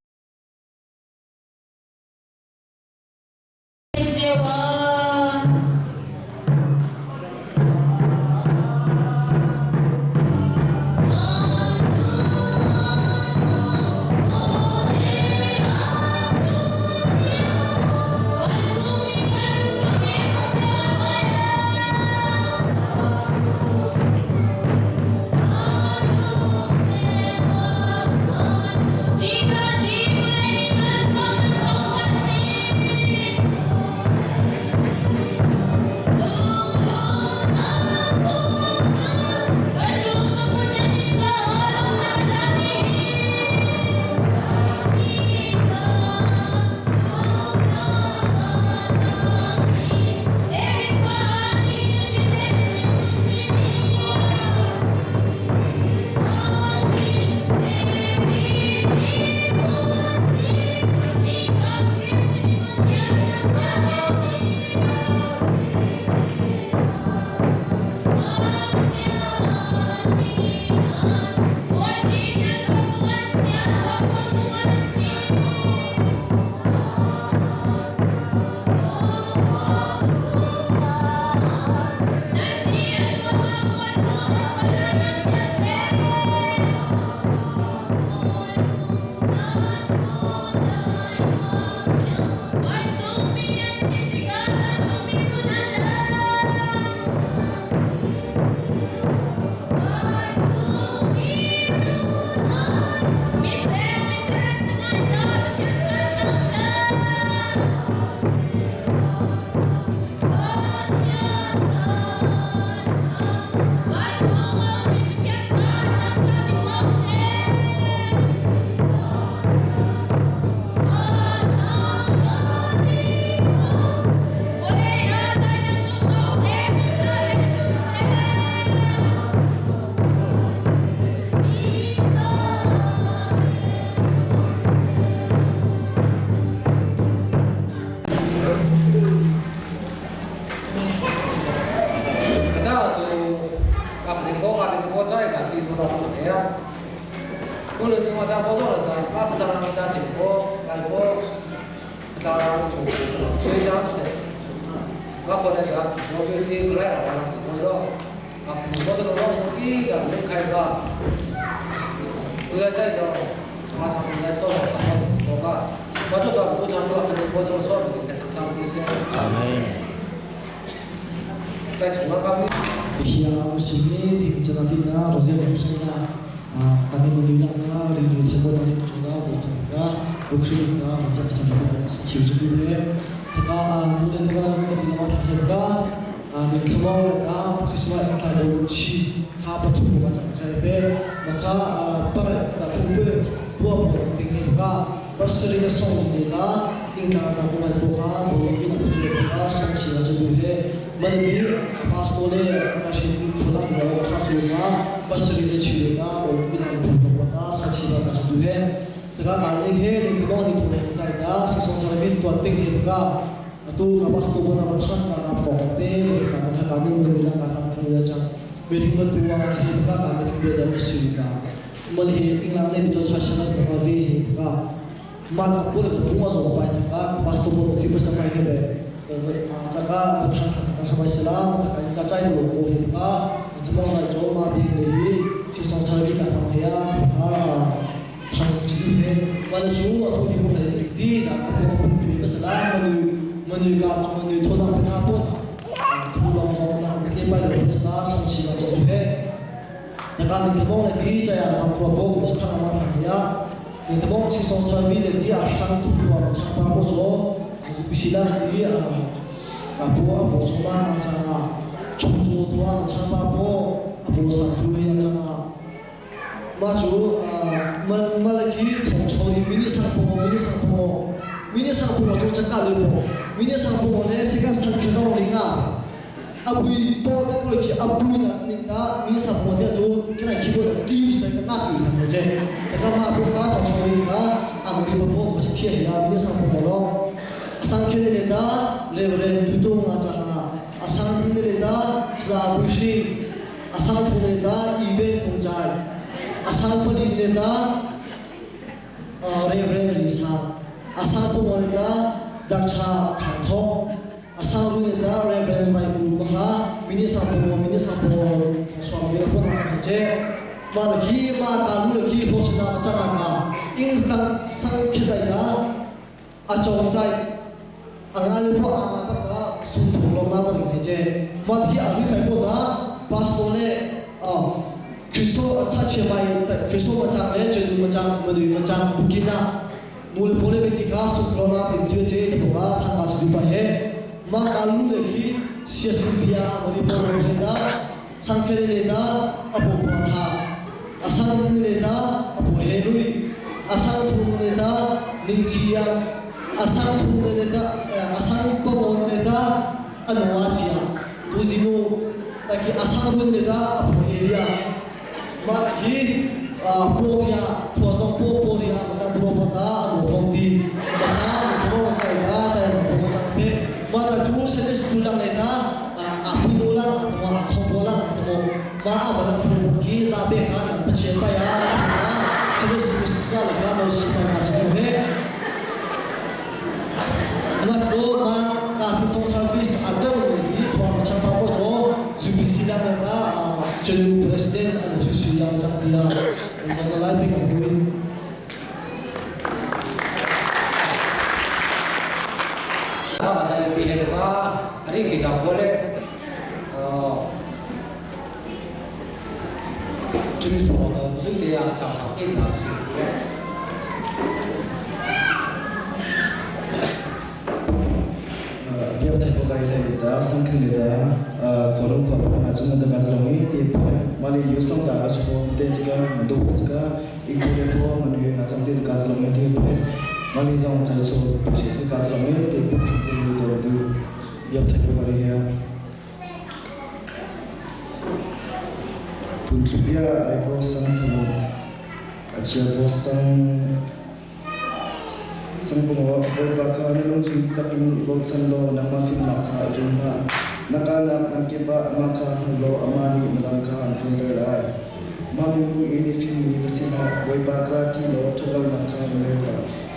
Ma chu malaki thong chori mini sang po mini sang po mini sang po chu chaka le po mini sang po ne second sang khe zo ri nga abui po te ko ki abu na ni ta mini sang po te chu kena ki bo ti sai ka na ki na je ka ma po ka thong chori ka amuri po po si thie ya mini sang po lo asang khe le ta le re du do nga cha na asang le ta za bu shi asang thu le ta event kong chai asang pali le ta re re ri sa asang po mo le ta dakcha thang thong asang ru le ta re re mai bu ma kha mini sang po mini sang po swam le po na sang che ma la ki ma ta lu le ki ho sna cha na ka ing tang sang khe dai na a chong chai anga le po ana ta ka sum thong lo na ma ni che ma ki a ri kai po na pastor le a Kristo cha che mai Kristo ma chang le chenu ma chang ma nui ma chang bukina nul pole be ki ka sum lo na pin tu che te po ka than ma su pa he ma ka lu le ki sia sin bia ma ni po le na sang khe le na apo pa tha asang le na apo he lui asang thu le na ning chia asang thu le na asang pa mon le na anwa chia tu zinu taki asang run le na apo area ma ki po ya thua tong po po ya ma chang po pa ta anu thong ti ma na po sai na sai po ma chang pe ma ta chu se school lang le na a pu nu la ma a khong po la mo ma a ba la pu ki za be kha na pa chen pa ya na se school sa la ka mo si pa na chi he ma so ma ka sa so service a do ni thua ma chang pa po cho zu bi si la na chenu president anu su si la chang tia ma ta lai bi ka pu 啊，在毕业的话，你去找过来，呃，就是说的，这个啊，常常见到是。 Biar thai po kai lai ta sang khang le ta kholong khol ma chung da ka chalong i te po mali yu sang da ka chho te chika ma do chika i ko le po ma nu na chang te ka chalong i te po mali jong cha cho che se ka chalong i te po te lu to du biar thai po kai ya pun bia ai po sang thu achia po sang sang po mo boy ba ka na long chu takin ibok san lo nang ma fin na kha irin ha nakala nang ke ba ama kha lo amani nalang kha an thun le lai ma mi mu ini fin ni wasila boy ba ka ti lo thalo na kha le ka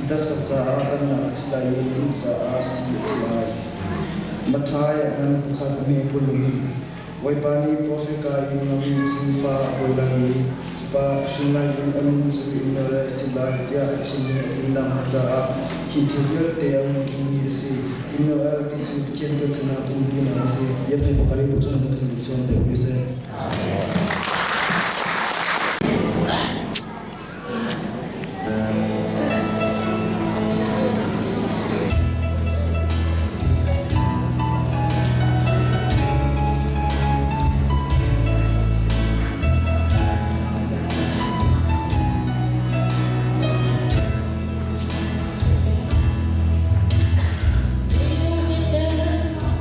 dak sak cha a dan na asilai lu cha a si asilai mathai an pukhat me pului boy ba ni prophet ka in ngam chu fa boy lai pa hringai in amin chu in le silai tia achin ni atin dang ha cha a hi thil te ang ni si in no al ti chu chen te sana tum ti na si ye phai pakari bu chu na ka chon de bi se.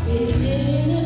Is it a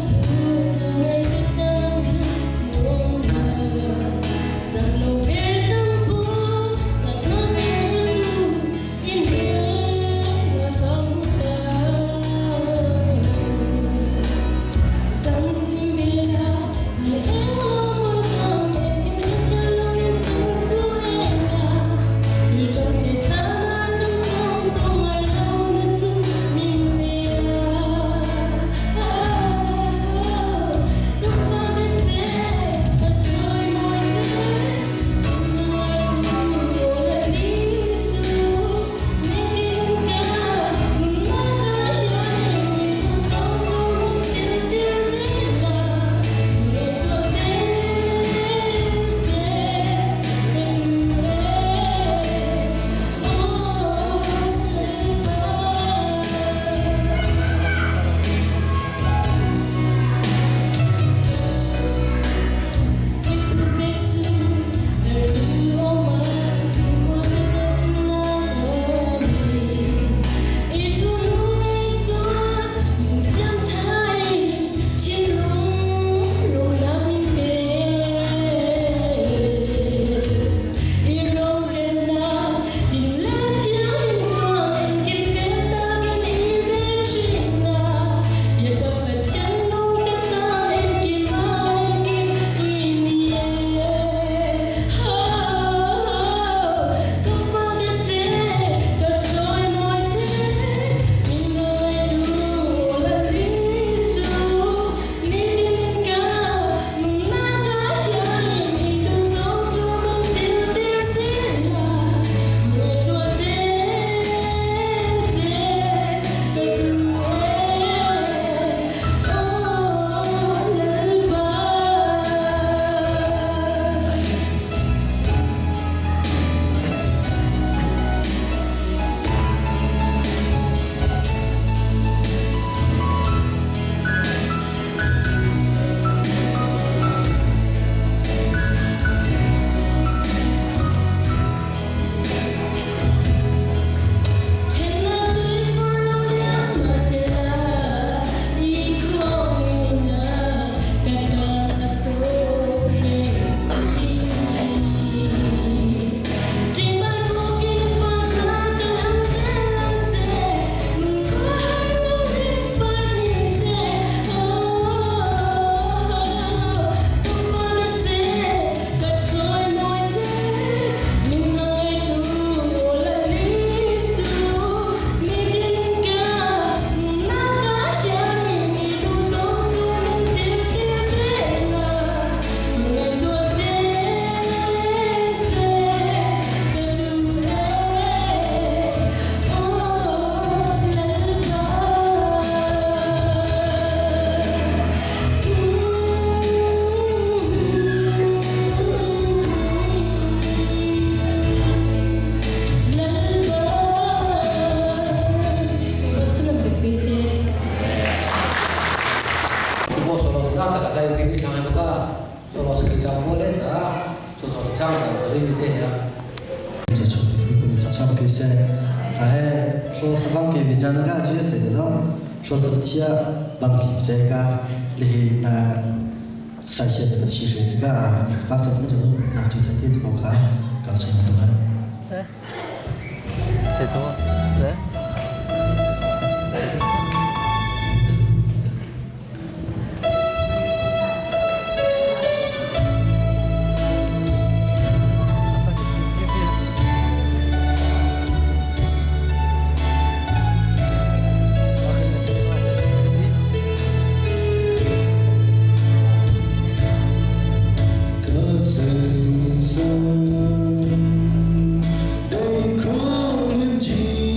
ki se ka he hlo sabang ke vi jan ka ju se zo hlo sab thia bang ki che ka le na sa he pa chi re ka fa sa mu jo na chu tha ti ko ka ka chang to ha. 这多，来。 They call him Jesus.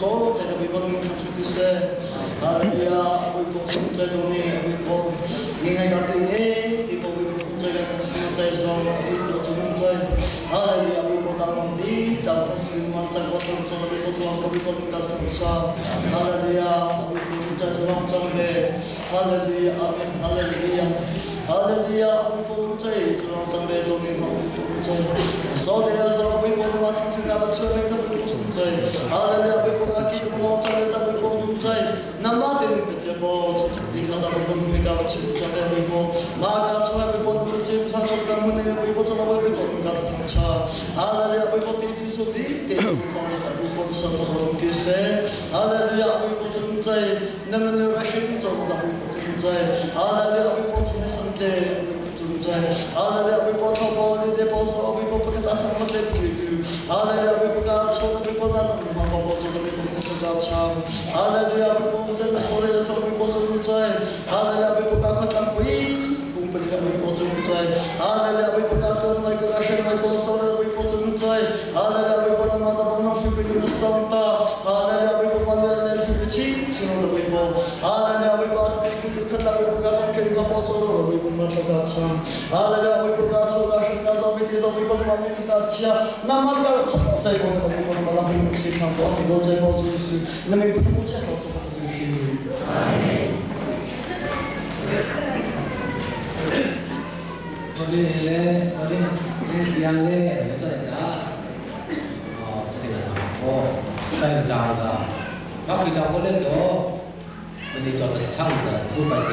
So chai da bi bon kha chu se. Hallelujah. Oi ko chung chai to ni oi ko ni ngai ka tu ni ti ko bi bon chai ka si chai so oi ko chung chai. Hallelujah. Oi ko tang di ta ko si man chai ko chung chai bi ko chung ko bi bon ka sa. Hallelujah. Oi ko chung chai chong chong be. Hallelujah. Amen. Hallelujah. Hallelujah. Oi ko chai chong chong be to ni ko chung chai. So de so bi bon ma chung chai ka chu me ta bi ko chung chai. Hallelujah. Bi ko ka ki ko mo chai ta bi ko chung chai. Nama de bi che bo chung di ka ta bo bi ka chu cha be bi bo ma ka chu bi bo ku che sa chu ka mu ne bi bo cha bi bo ka chung cha. Hallelujah. Bi ko pi ti su bi te so ne ta bi bo cha ta bo ki se. Hallelujah. Bi ko chung chai. Nama ne ra she ti chong da bi ko chung chai. Hallelujah. Bi bo chu ne sam te bi ko chung chai. Hallelujah. Bi bo tho bo ni de bo so bi bo pa ka ta chang ma te ki du. Hallelujah. Bi bo ka chu bi bo na ma bo bo chu bi bo ka ka cha. Hallelujah. Bi bo te na so re so bi bo chung chai. Hallelujah. Bi bo ka kha tam pui kung pa bi bo chung chai. Hallelujah. Bi bo ka chu mai ko ra she mai ko so re bi bo chung chai. Hallelujah. Bi bo na ma da bo na shi bi na sam ta. Hallelujah. Bi bo ma le le shi bi chi chi no bi bo. Hallelujah. Bi bo bi ki tu kha la bi bo ka chang ke ka po chu ro bi bo ma tha ka cha. Hallelujah. Bi bo ka chu ra she ka zo bi ti zo bi bo ma mi ti ka chia. Na ma ka chu chai bo na bi bo ma la bi mi chi kha bo do chai bo su su. Na mi bu che tho chu bo su shi. 我哋咧，我哋咧样咧，有这个，哦，这个哦，在家的，那佢就我咧做，我哋做的唱的，都摆嘅。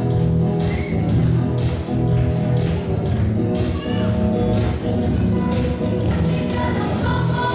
Thank you.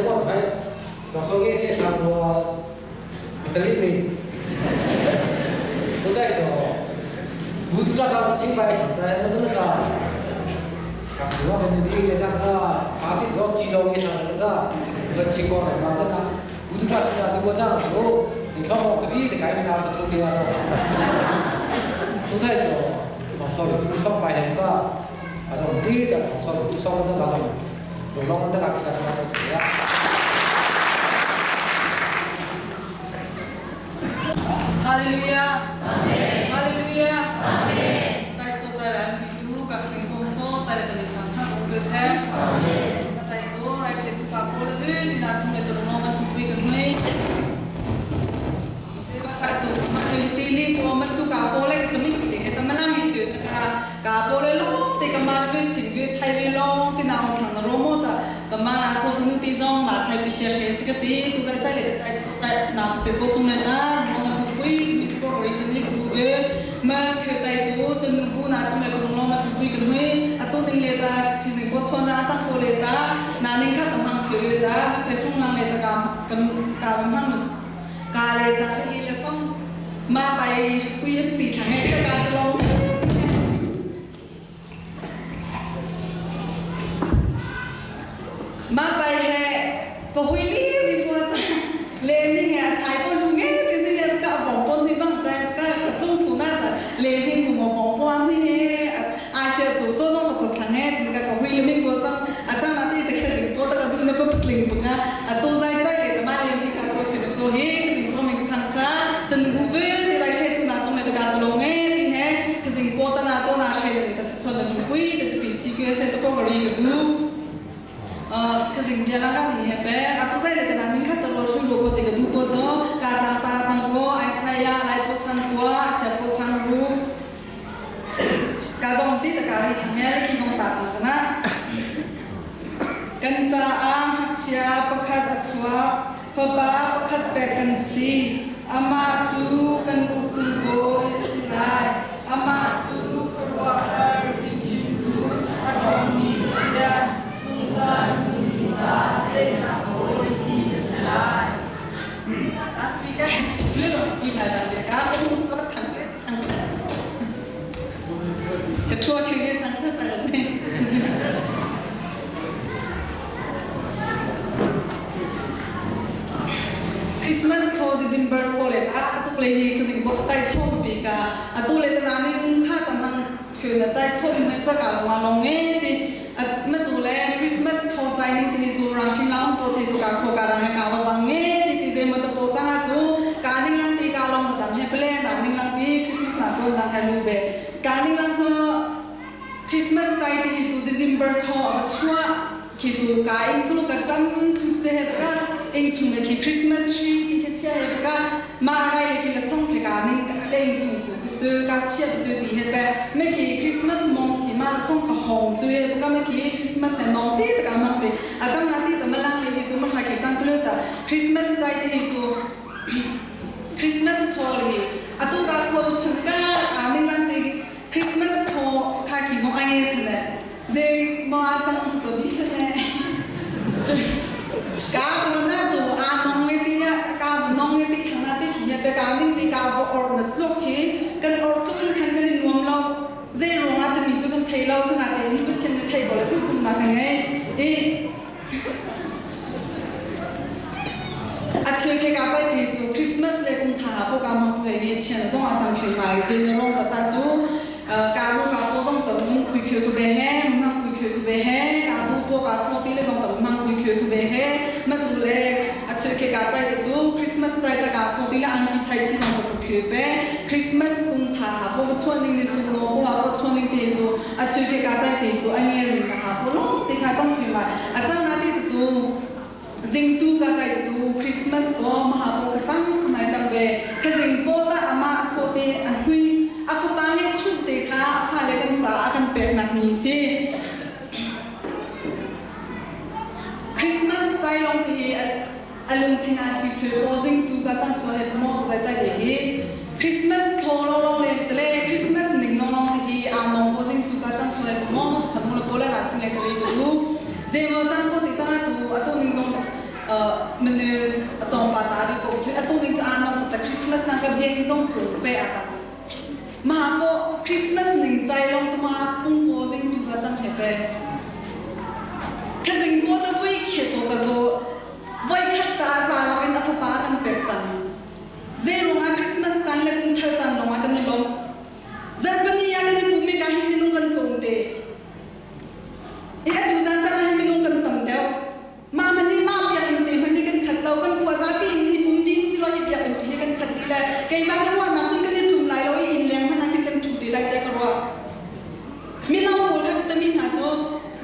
说我们，总说给些上我，得里面，不再说，不知道他们清白什么的，那个，啊，我们的那个那个，他的说其中一场那个，那个情况来嘛，那他不知道是哪个这样说，你看我可以的改变他的图片啊，不再说，总说不上白那个，啊，总第一的总说不上那个总。龙得个其他什么都啊。哈利路亚，哈利路亚。在座在人比都各成公所在的堂唱歌声。在座来谁都把玻璃的那从来都弄个主贵个女。ka chu ma tu ti li ko ma tu ka po le chumi ti le ta mana hi tu ta ka ka po le lo te ka ma tu sin gu thai ve lo ti na ong thang ro mo ta ka ma na so chu ti zong na sai pi she she ka ti tu zai zai le zai zai na pe po chung le na no na pu pui mi tu po ri chu ni ka tu ve ma khue tai chu chu nu bu na chu le ko lo na pu pui ka nui a to ding le ta khi sing po chon na cha po le ta na ning kha tam hang khue le ta pe tung lang le ta ka ka ka mang กาเลตาลีละซ่องมาไปคุยปีทางให้กาจะลองมาไปแฮก็หุยลี่มีปัวจ้าเลนี่ไงสายปนทุงเงี้ยทีนี้ก็บอกปนที่บ้างใจก็กระตุ้นถูน่าแต่เลนี่กูมาบอกปนที่เฮอาเชียจู่โจ้น้องก็จุดทางเงี้ยก็ก็หุยลี่มีปัวจ้าอาจารย์นั่นที่แต่แค่สิ่งปัวแต่ก็ดูในปุ๊บกลิ่นปะอ่ะตัวใจใจเลยแต่มาเลนี่ค่ะก็คือตัวเฮ真无为的来写都拿中来都干子龙哎，你看，可是过的那多拿写的，但是穿的不贵，但是比起个些都过个一个度。可是别那个你还别，啊，都在那个那你看到罗水罗过这个度过着，嘎达达张过，哎塞呀来不上过，切不上路，嘎种地的嘎里看面的其中打的呢，跟着啊，切不看得出，佛巴不看白跟西。Ama chu kan u tung bo silai ama chu khuwa har ti chim tu a thong mi chia tung zan tu mi ta te na bo ti silai as speaker le lo pi na da le ka ko mu ba thang le thang ka thua khi le thang sa ta se Christmas tho December ko le a tu le hi khazing bo tai chom pi ka a tu le ta ni kha ta mang khyu na tai chom me ka ka ma long e ti a ma chu le Christmas tho chai ni ti chu rang shin lang po ti chu ka kho ka rang ka ba bang e ti ti je ma to po cha chu ka ning lang ti ka long dam he ple dam ning lang ti Christmas na to dang ka lu be ka ning lang chu Christmas chai ti chu December tho a chua khi chu ka ing su ka tam thu se he ka ing chung le khi Christmas tree ti ke chia he ka ma rai le khi le song ke ka ning ka le ing chung ku ku chu ka chia tu ti he pe me khi Christmas mong khi ma le song ka hong chu he ka me khi Christmas he nong ti ta ka mang ti a chang na ti ta ma lang le hi chu ma tha ke chang tu ta Christmas chai ti hi chu Christmas tho le hi atu ka ko phun ka a ning lang ti Christmas tho kha ki ngong ai se ne 这毛阿张做必须呢，家个那做阿农的啲啊，家农的啲看那啲企业，别家恁啲家不学那做起，跟学做跟看跟你弄了，这容阿的民族跟提老是那的，你不签的提过来都是那个哎，诶。阿秋去家在地做 Christmas 咧，公塔不干嘛陪你钱总阿张去买，这那种的大做。ကာလူကာပိုတော့တမခွေခွေကပဲဟဲမခွေခွေကပဲဟဲကာဒူပိုကာဆောတီလေတော့တမခွေခွေကပဲဟဲမဇူလေအချွေကေကာဆိုင်တူခရစ်မတ်ဆိုင်တကာဆောတီလေအန်ကီချိုင်ချီတော့ခွေပဲခရစ်မတ်ကွန်သာပိုချွန်နေစုလောပိုဟာပိုချွန်နေတေတူအချွေကေကာဆိုင်တေတူအငယ်ရင်ဟာပိုလုံးတေခါတောင်းခွေမှာအချာနာတေတူဇင်တူကဆိုင်တူခရစ်မတ်တော့မဟာပိုကဆန်ခမိုင်ချံပဲခဇင်ပိုတာအမဆိုတေအဟွီအဖပန်းချွတ်တေခါဖာလေကန်စာအကန်ပဲနတ်နီစီခရစ်မတ်တိုင်လုံးတီအလုံးတင်အစီပြေပေါ်စင်တူကချန်ဆိုဟဲမောတိုင်တိုင်ဟီခရစ်မတ်ထောလောလောလေတလေခရစ်မတ်နင်းနောနောဟီအာမောပေါ်စင်တူကချန်ဆိုဟဲမောခဒုလပေါ်လာစင်လေတလေတူဇေမောချန်ကိုတိချာချူအတုနင်းဇုံ Manu atong pa ta ri ko thu atu ning cha anong ta Christmas na ka bien zong thu pe ata ma mo Christmas ning chai long tu ma pung po jing tu ka chang he pe ka jing po ta vui khe to ta zo voi khat ta za la in a fa kan pe chang zei rung a Christmas chan le kum thar chan long a kan ni lom zarpani ya kan ni pumi ka hin minung kan tlung te i atu zan chan hin minung kan tam deuh Mah man nih mah biakinn te hmanh hi kan khat lo, kan khua zapi in hi pum ding si lo hi biakinn pi hi kan khat dih le keimah ka ruahnak cun kan i tlum lai lo i inn leng hmanh ah khin kan ṭhu te lai tiah ka ruah. Mino pawl kha tami hna cu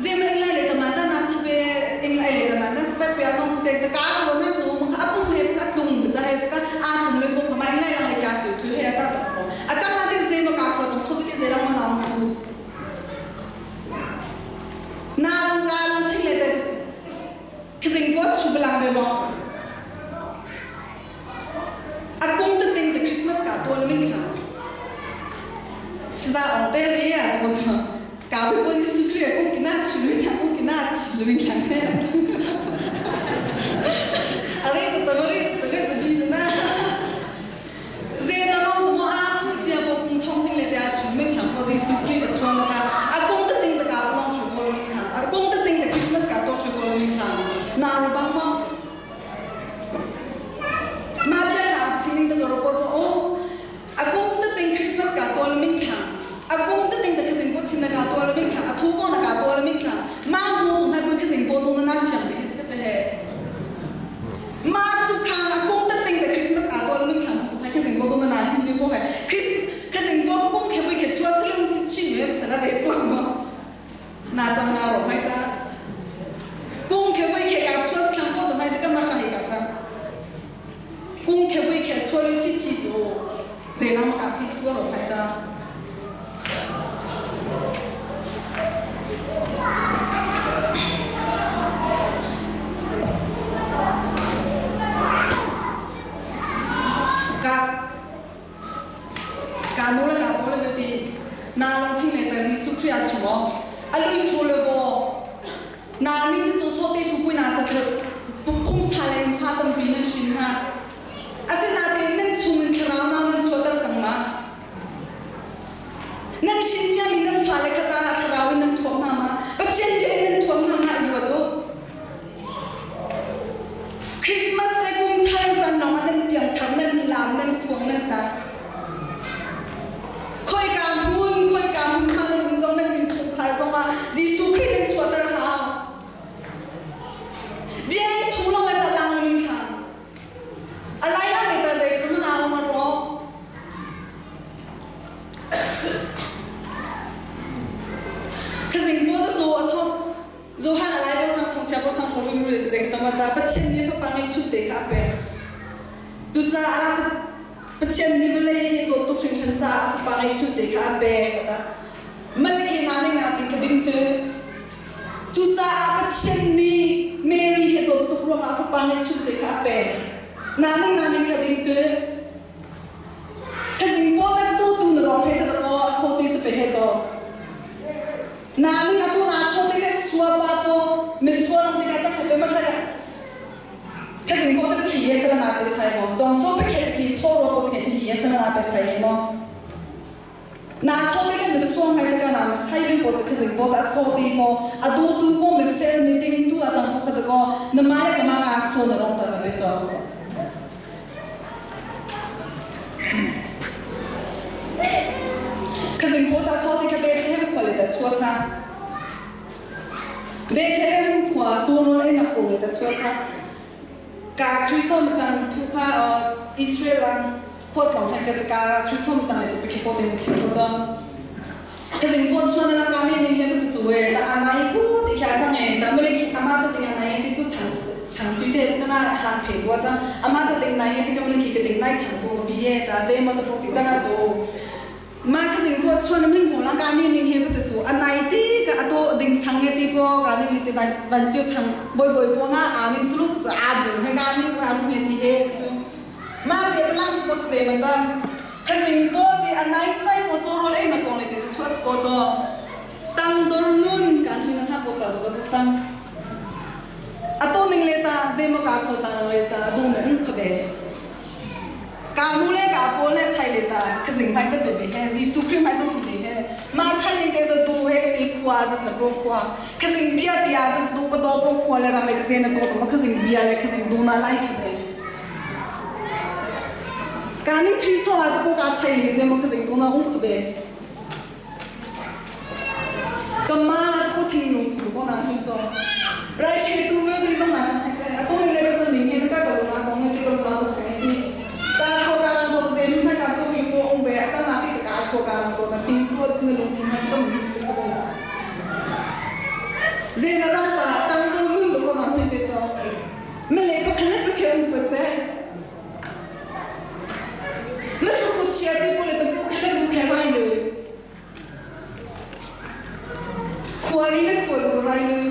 zema ing lai le tama ta na sape ing lai le tama na sape pia nong te ta ka ko na cu ma kha apum he ka tlung ba he ka a tlung le ko kha ma ing lai lang le kya tu thu he ta ta ko a chang na din zema ka ko jong so ti ze lang ma na thu Na lang ka lang thing le te khizing ko chu belang be mo. A kum te ting te Christmas ka to min kha. Sida ong te ri ya ko chu. Ka be ko Jesu Christ kum kina chu lu kha kum kina chi lu min kha ne. Ari to to ri to le zu bi na. Zedarong mo a kum chia ko kum thong ting le te a chung min thang ko Jesu Christ a chuang ka a kung te ting te ka long shu ko min thang a kung te ting te Christmas ka to shu ko min thang na ru bang mo ma bia ka ap ching te ko ko o a kung te ting Christmas ka to min thang a kung te ting te khazing po thin na ka to min thang a thu ko na ka to min thang ma mu ma ku khazing po tu na na thiam be he he Mah tu kha kung ta ting te Christmas a to min thlang tu kha zing bo tu na hin ni ko he Chris kha zing bo kung khe bui khe chua sulung si chi me sala de tu mo na chang na ro mai cha kung khe bui khe ka chua thlang ko to mai ka ma sha ka cha kung khe bui khe chua le chi chi chu ze na ma ka si tu ro mai cha Ka ka nu le ka pa le ti na lungthin le ta Jesuh Khrih ah chim aw a lui chu le vaw na ning tu so te thu pui na sa thu pumsa le in fa tampi nan hrin ha asinain nan chung in thlarau nau nan chuahter cang ma Nan hrin ciami nan fale kha ta thlarau in nan thuam hna ma? Pathian bia in nan thuam hna ma i ruat u. Christmas le kum thar can lawng ah nan piangthar, nan laam, nan khuang, nan tar. Khoika hmun, khoika hmun hma nan um zong nan innchungkhar zong ah Jesuh Khrih nan chuahter hau. Bia i chung lawng le talang min thlang. A lai ah le ta zei ka mana ma ro. Khazing po ta zo a so Johan a lai bo sang thong chia bo sang hro ru le zei ka ta Pathian nih fapa ngei chut te kha a pek. Cucaah Pathian nih vawlei hi dawt tuk hringhran caah fapa ngei chut te kha a pek ta. Malakhe na ning na ting ka bing cu Cucaah Pathian nih Mary hi dawt tuk ruangah fapa ngeihchun te kha a pek. Na ning na ning kha ding cu Khazing pawl na tu tu na rong he ta ko a so te pe he cho. Na ning atu na so te le sua pa po mi sua rong te ka chak pe ma kha Khazing pawl ta chi ye sala na pe sai mo. Jong so pe khe thi tho ro po te chi ye sala na pe sai mo. Na so te le mi suang hai ka na mi sai lu po che khazing po ta so ti mo a du tu mo mi fel mi ting tu a chang po kha ko na ma le ka ma ka so na rong ta be cho khazing po ta so ti ka Bethlehem khua le ta chua sa Bethlehem khua chu rol ei nak ko le ta chua sa ka Kristo ma chang thu kha Israel ang khuat lawng hai ka ka Kristo ma chang le te phe po te mi chim ko cho ka ding po chuan la ka mi ning he bu chu we la anai pu ti kha chang e ta mele ki ama cha ting anai ti chu thang thang sui te ka na hlan phe bo chang ama cha ting nai ti ka mele ki ka ding nai chang ko bi ye ta ze ma ta po ti chang a chu Ma khazing ko chuan ming mo lang ka ni ning he bu chu anai ti ka ato ding sang nge ti po ka ning li ti van chiu thang boi boi po na a ning sulu chu a bu he ka ni ko a nge ti he chu ma te plang su po chu ze ma chang khazing po ti anai chai po chu rol ei na kong le ti chu chuas po cho tang dor nun kan hui nang ha po cha bu ko tu sang ato ning le ta ze Zei maw ka kho ta le ta du na um kha be. Ka nu le ka pawl le chai le ta ka zing hmai zat be he Jesuh Khrih hmai zat be he ma chai ning te za du he ka ti khua za tla ko khua ka zing bia tia za du pa do po khua le rang le ka zen na to ma ka zing bia le ka zing du na lai kha be. Ka ning Kristo a te po ka chai le ze ma ka zing du na um kha be. Ka ma ko thing lung tu ko na thing so. Rai she tu ve ni zong na thang che. A tu ni le to ni nge ka ko na ko nge ti ko na ko se ni. Ta ko ka na ko ze mi ka ko mi ko ong be a ta na ti ka ko ka na ko na pin tu tu na lung thing na ko mi se ko. Ze na ra ta tang tu lun ko na mi pe so. Me le ko khan le ke um pe che. Na cu chia ti ko le ta bu khe le bu khe rai le. Khuai le khuai bu rai le.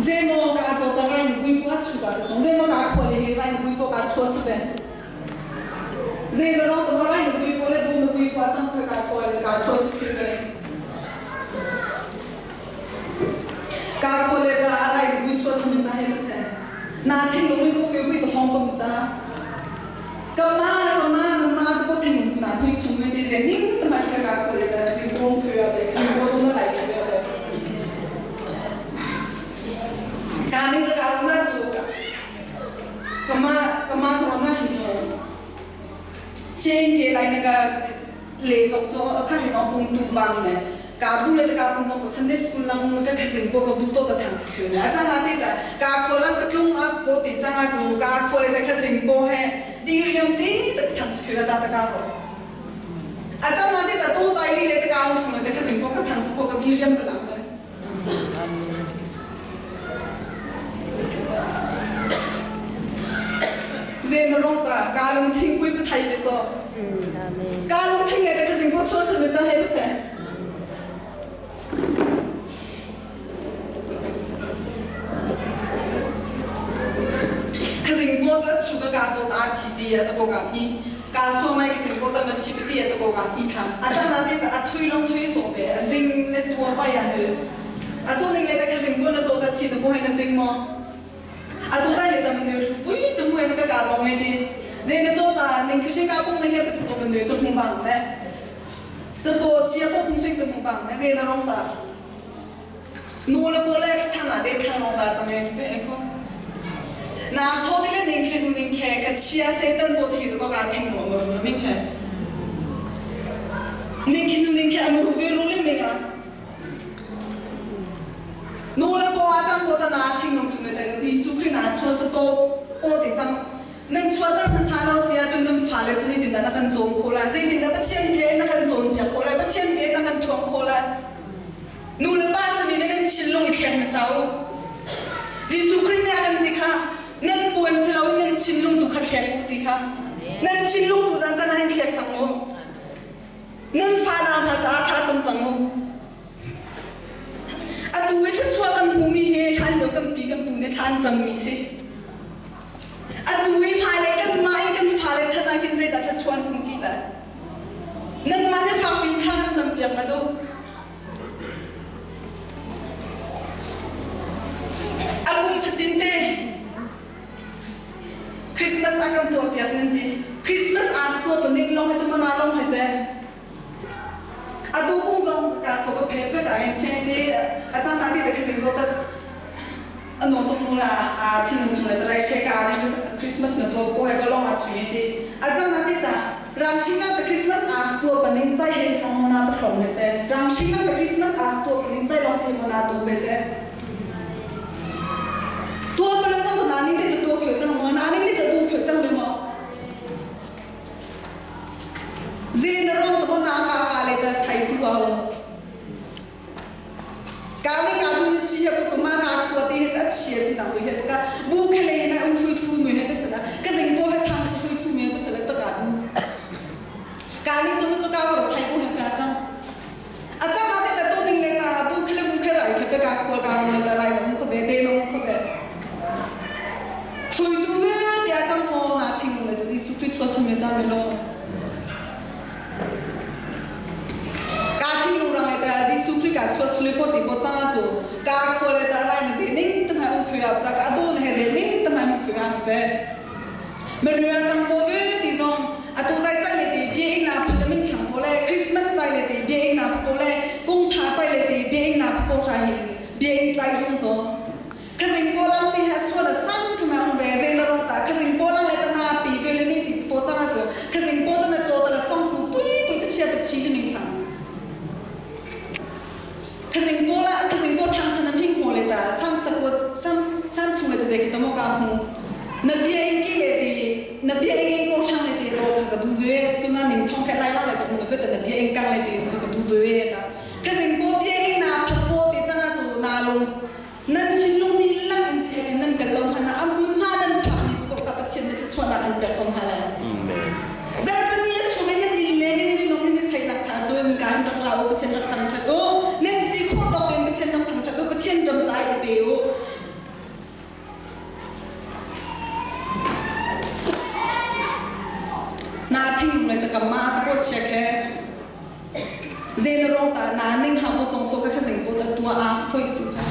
Zemo ka zo ta rai nu bui po chu ka ta tong zemo ka khuai le he rai nu bui po ka chua sa be. Ze na rong ta rai nu bui po le du nu bui po chang khuai ka khuai le ka chua su khi le. Ka khole ta rai bui chua sami cha he se. Na thing lo ko ke bui to hong pang cha. Ka ma ka ma na ma to ko thing lu na thui chung ne de ning ta ma ka ka khole ta sing bong khyo ya be sing bo to na lai khyo ya be. Ka ning ka na chu ka. Ka ma ka ma ko na hi so. 先给来那个 le zok so kha he zong pung tu bang ne ka bu le ka pung zong Sunday school lang ka khazing po ka bu to ka thang chu ne a chang a te ta ka kho lang ka chung a po ti chang a chu ka kho le ta khazing po he di riam ti ta thang chu ta ta ka ro a chang a te ta to tai ri le ta ka um chu ne ta khazing po ka thang chu po ka di riam ka lang ne Zen rong ta ka lung thing pui pa thai le cho ka lung thing le ta khazing po chu se cha he se khazing po cha chu ka ka cho ta chi ti ya ta ko ka ti ka so mai khazing po ta ma chi ti ya ta ko ka ti thla a ta na te a thui long thui so be zing le tua pa ya he a tu ning le ta khazing po na cho ta chi na po he na zing mo a tu zai le ta ma ne ru pui chu mu na ka ka long me ti zing na cho ta ning khazing ka pong na he pa tu ma ne chu hung bang ne 这波企业不红星怎么办？那谁能弄的？努了波来唱哪得唱弄的，怎么是的可？那说的嘞，宁可努宁可，可企业谁等波提这个干听我们说明可？宁可努宁可，俺们路边路里面啊。努了波啊，咱波的哪听弄出来的？个耶稣基督拿出是多波的张。能出得么啥老师啊，就能发来，就你点那个装过来，谁点那不千别那个装别过来，不千别那个装过来。นูle pa sa mi nan chin long i thlek ma sau Jesu Christ ne akan ti kha nan puan se lo nan chin lung tu kha thlek u ti kha nan chin lung tu zan zan hin thlek chang u nan fa na na cha tha cham chang u atu we thla chua kan hu mi he khan lo kan pi kan pu ne than cham mi si atu we phai le kan mai kan fa le chana kin zai ta thla chuan hu ti la nan ma ne fak pin tha kan cham piak ma do Akum fatin te Christmas a kan tuah piak nan ti Christmas a tuah paning long he tu mana long he che atu kung zong ka ko ka phe pe ka en che te a chan na ti da khazing lo ta ano tum nu la a thin chung le rai she ka ni Christmas na to ko he ko long a chui ti a chan na ti ta rang shing la ta Christmas a tuah paning chai he thong mana pa thong he che rang shing la ta Christmas a tuah paning chai long the mana tu be che 多不了那么哪里的多口脏么？哪里的多口脏的么？人那种多哪嘎嘎来的菜多哦。咖喱咖喱的企业不做嘛？哪苦的还是企业的当归还不干，不开来嘛，我水土没还不是了，可人多还汤子水土没不是了，都干。咖喱怎么做咖喱菜多还不脏？啊，咱那的都顶来哒，不开来不开来，可别干苦干来来的，不可别的侬可别。吹杜威的阿张婆那听我的，是苏菲出什么张没咯？家 ka chua sule po ti po changa chu ka kho le ta rai na ze ning ta mai ung khuya ta ka do na he ze ning ta mai ung khuya pe me rua chang po ve ti zong atu zai chai le ti bia ing na phalamin thang po le Christmas chai le ti bia ing na po le kung tha chai le ti bia ing na po sha hi bia ing tlai zung zo khazing po lang si ha suan a sang ka ma ung ve zeng la rong ta khazing po lang le ta na pi ve le mi ti po ta chu khazing po ta na cho ta la song hu pui pui ta chia ta chi le ming thang khazing po la khazing po thang chan hing ho le ta sam cha ko sam sam chung le ta ze ki ta mo ka hu na bia ing ki le ti na bia ing ko thang le ti ro kha ka du ve chu na ning thong kha lai la le tu na ve ta na bia ing kang le ti kha ka du ve ta khazing po bia ing na pha po ti changa chu na lung nan thinlung nih lang in thek in nan kal lo hmanh ah a hmunhma nan phakmi poah kha Pathian nih thluachuahnak an pek ko hna lai. Zarhpini a chung i nan inn le nan inn in nan i saihnak caah cun ka in rak ra u, Pathian rak thangṭhat u. Nan si khawh tawk in Pathian rak thangṭhat u, Pathian ram caah i pe u. Na thinglung le takam ma ta pawt chia khe Zei na rong ta na ning ha mo chong so ka khazing po ta tua a foi tu ha.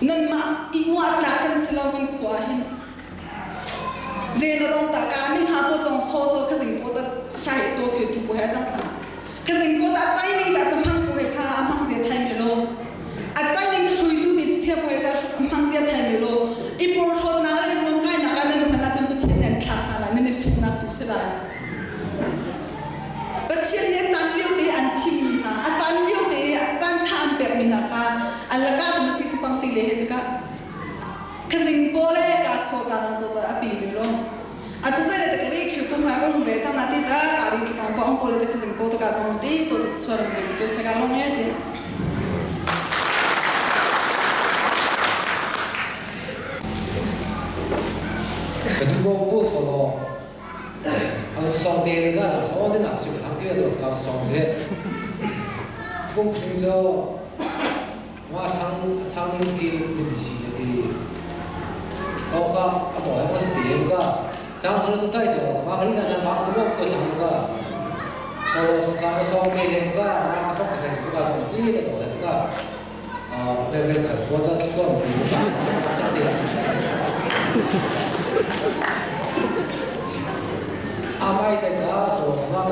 Nan ma i ua tla kan si lo kan khua hin. Zei na rong ta ka ning ha po chong so cho khazing po ta shai to khe tu po he chang thla. Khazing po ta chai ning ta chamhang po he kha amang zia thai me lo. A chai ning ta shui tu ni thia po he kha amang zia thai me lo. I por thot na la i mon kai na ka nan hana chang pathian nan thlak na la nan i suk nak tu se lai. Pathian nih a caan lio te an thimmi hna, a caan lio te caan ṭha an pekmi hna kha an lakah na si pang ti le he cakah khazing paw le ka kho ka rang caw a pi lu lo. Atu zai le ta ri khiu kum hai ong ve chang na ti ta ka ri kang pa ong paw le ta khazing paw ta ka zong ti chaw ti chuan ri ke se ka long ye ti. 本国不说。 双的个，双的哪就两个都搞双的。我听着，我唱唱的的是的，我个啊大个是个，张生都带着，我和你那三把子我可唱个，说是搞双的个，那双的个双的的个，啊，那个很多的双的个，唱的。阿麦在家说阿麦，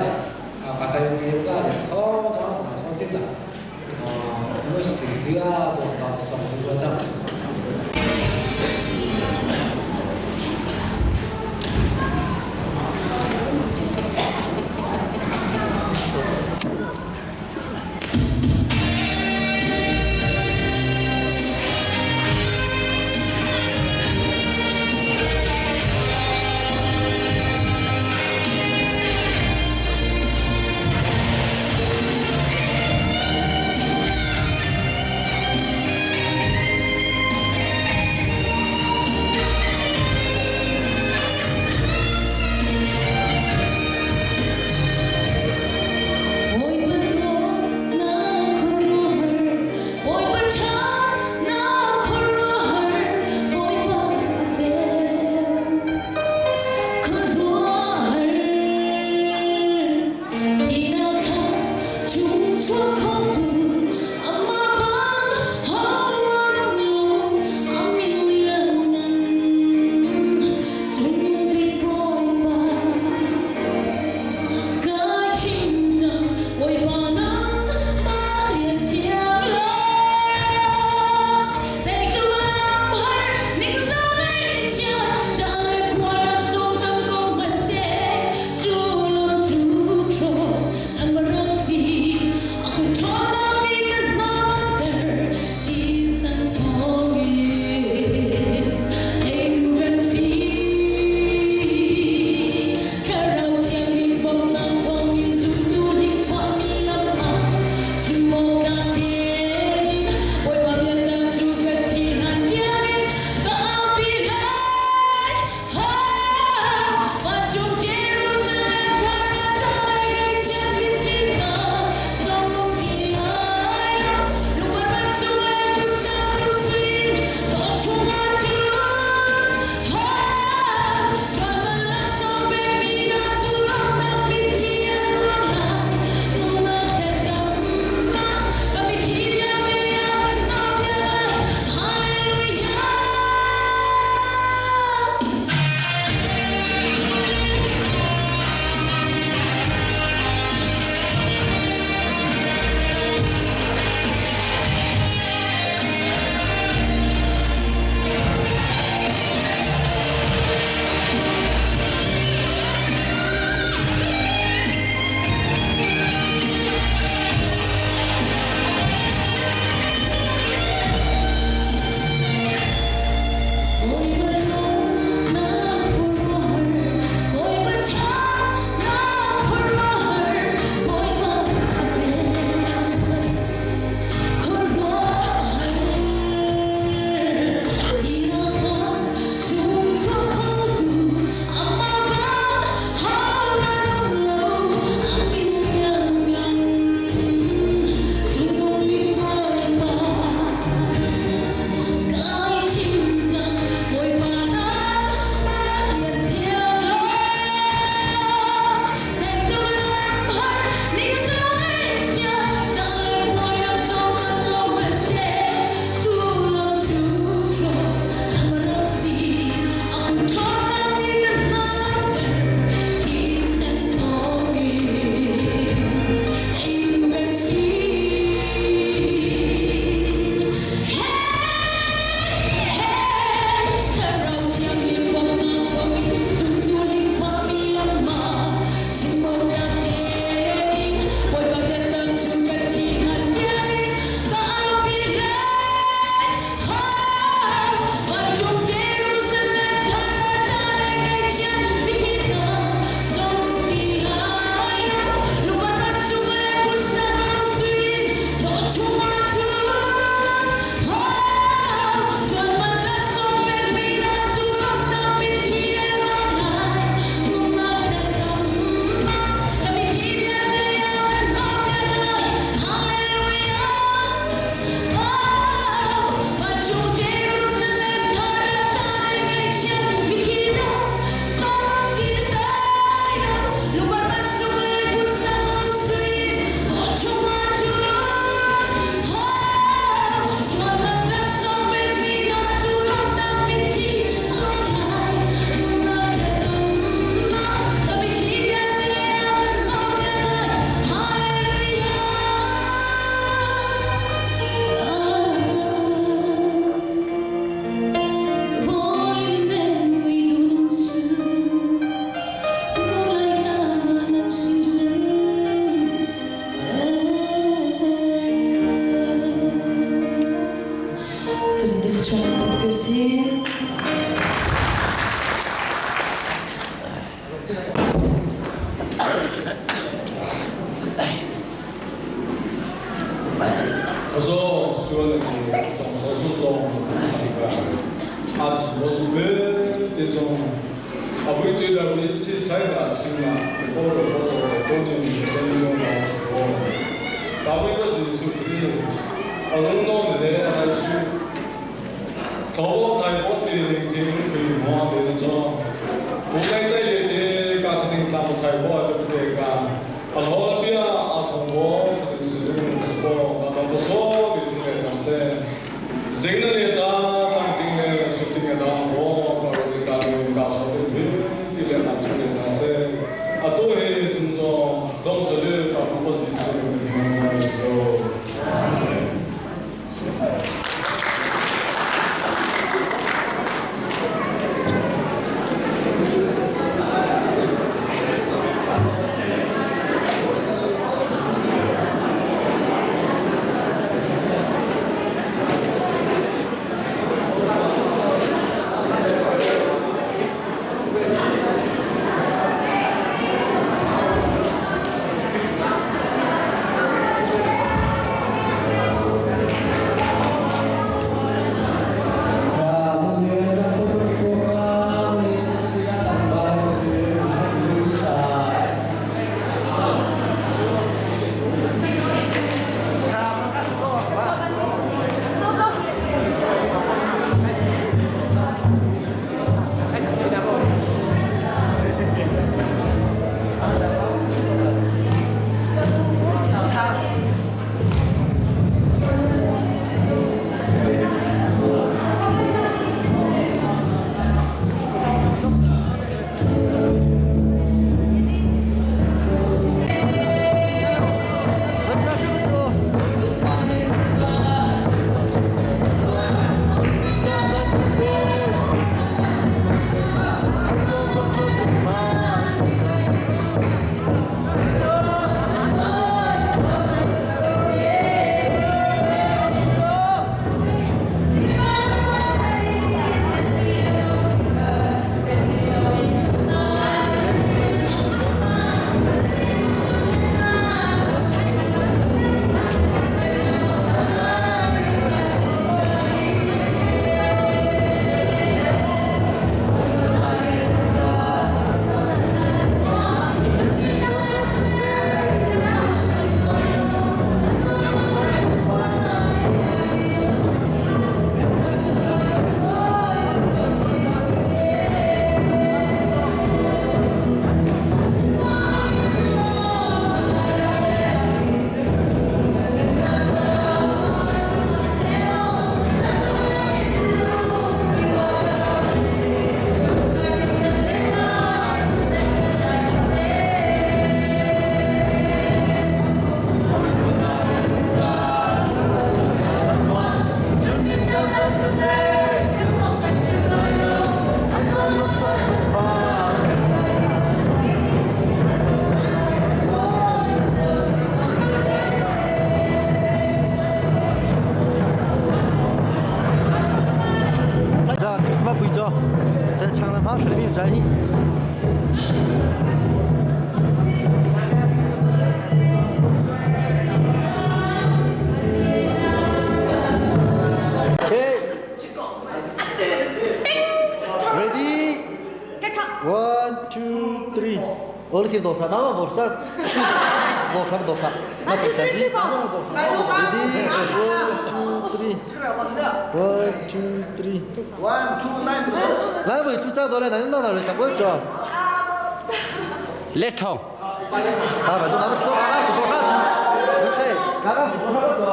啊，刚才有个就哦，张啊，双的啦，啊，我是对啊，都搞双的个张。可是说那个总说是总那个，啊，我是为这种，啊，为对了你是谁的心啊，我我我多年的这种哦，大部分是属于啊，拢拢的来说，头太多的听可以看的那种，我在这里的家庭当太多对不对个？啊，老边啊，从我就是说，那不说的这个是，人呢的当定的说定的当我到的当家说的对的那出来那是，啊，都是从做当这里到不是说的时候。 这 Christmas 贵州，在长乐方水里转移。Ready? One, two, three. 어떻게 높아? 나만 못 사. 높아, 높아. 나 못하지? Ready? One, two, three. One, two, three. One, two, nine, 来，我就再多来，那那那，想过走。列通。啊，反正咱们多看看，多看看，这，看看多看看。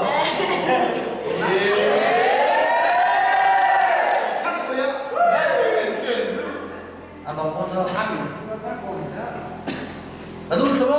啊，老婆子，啊，都什么？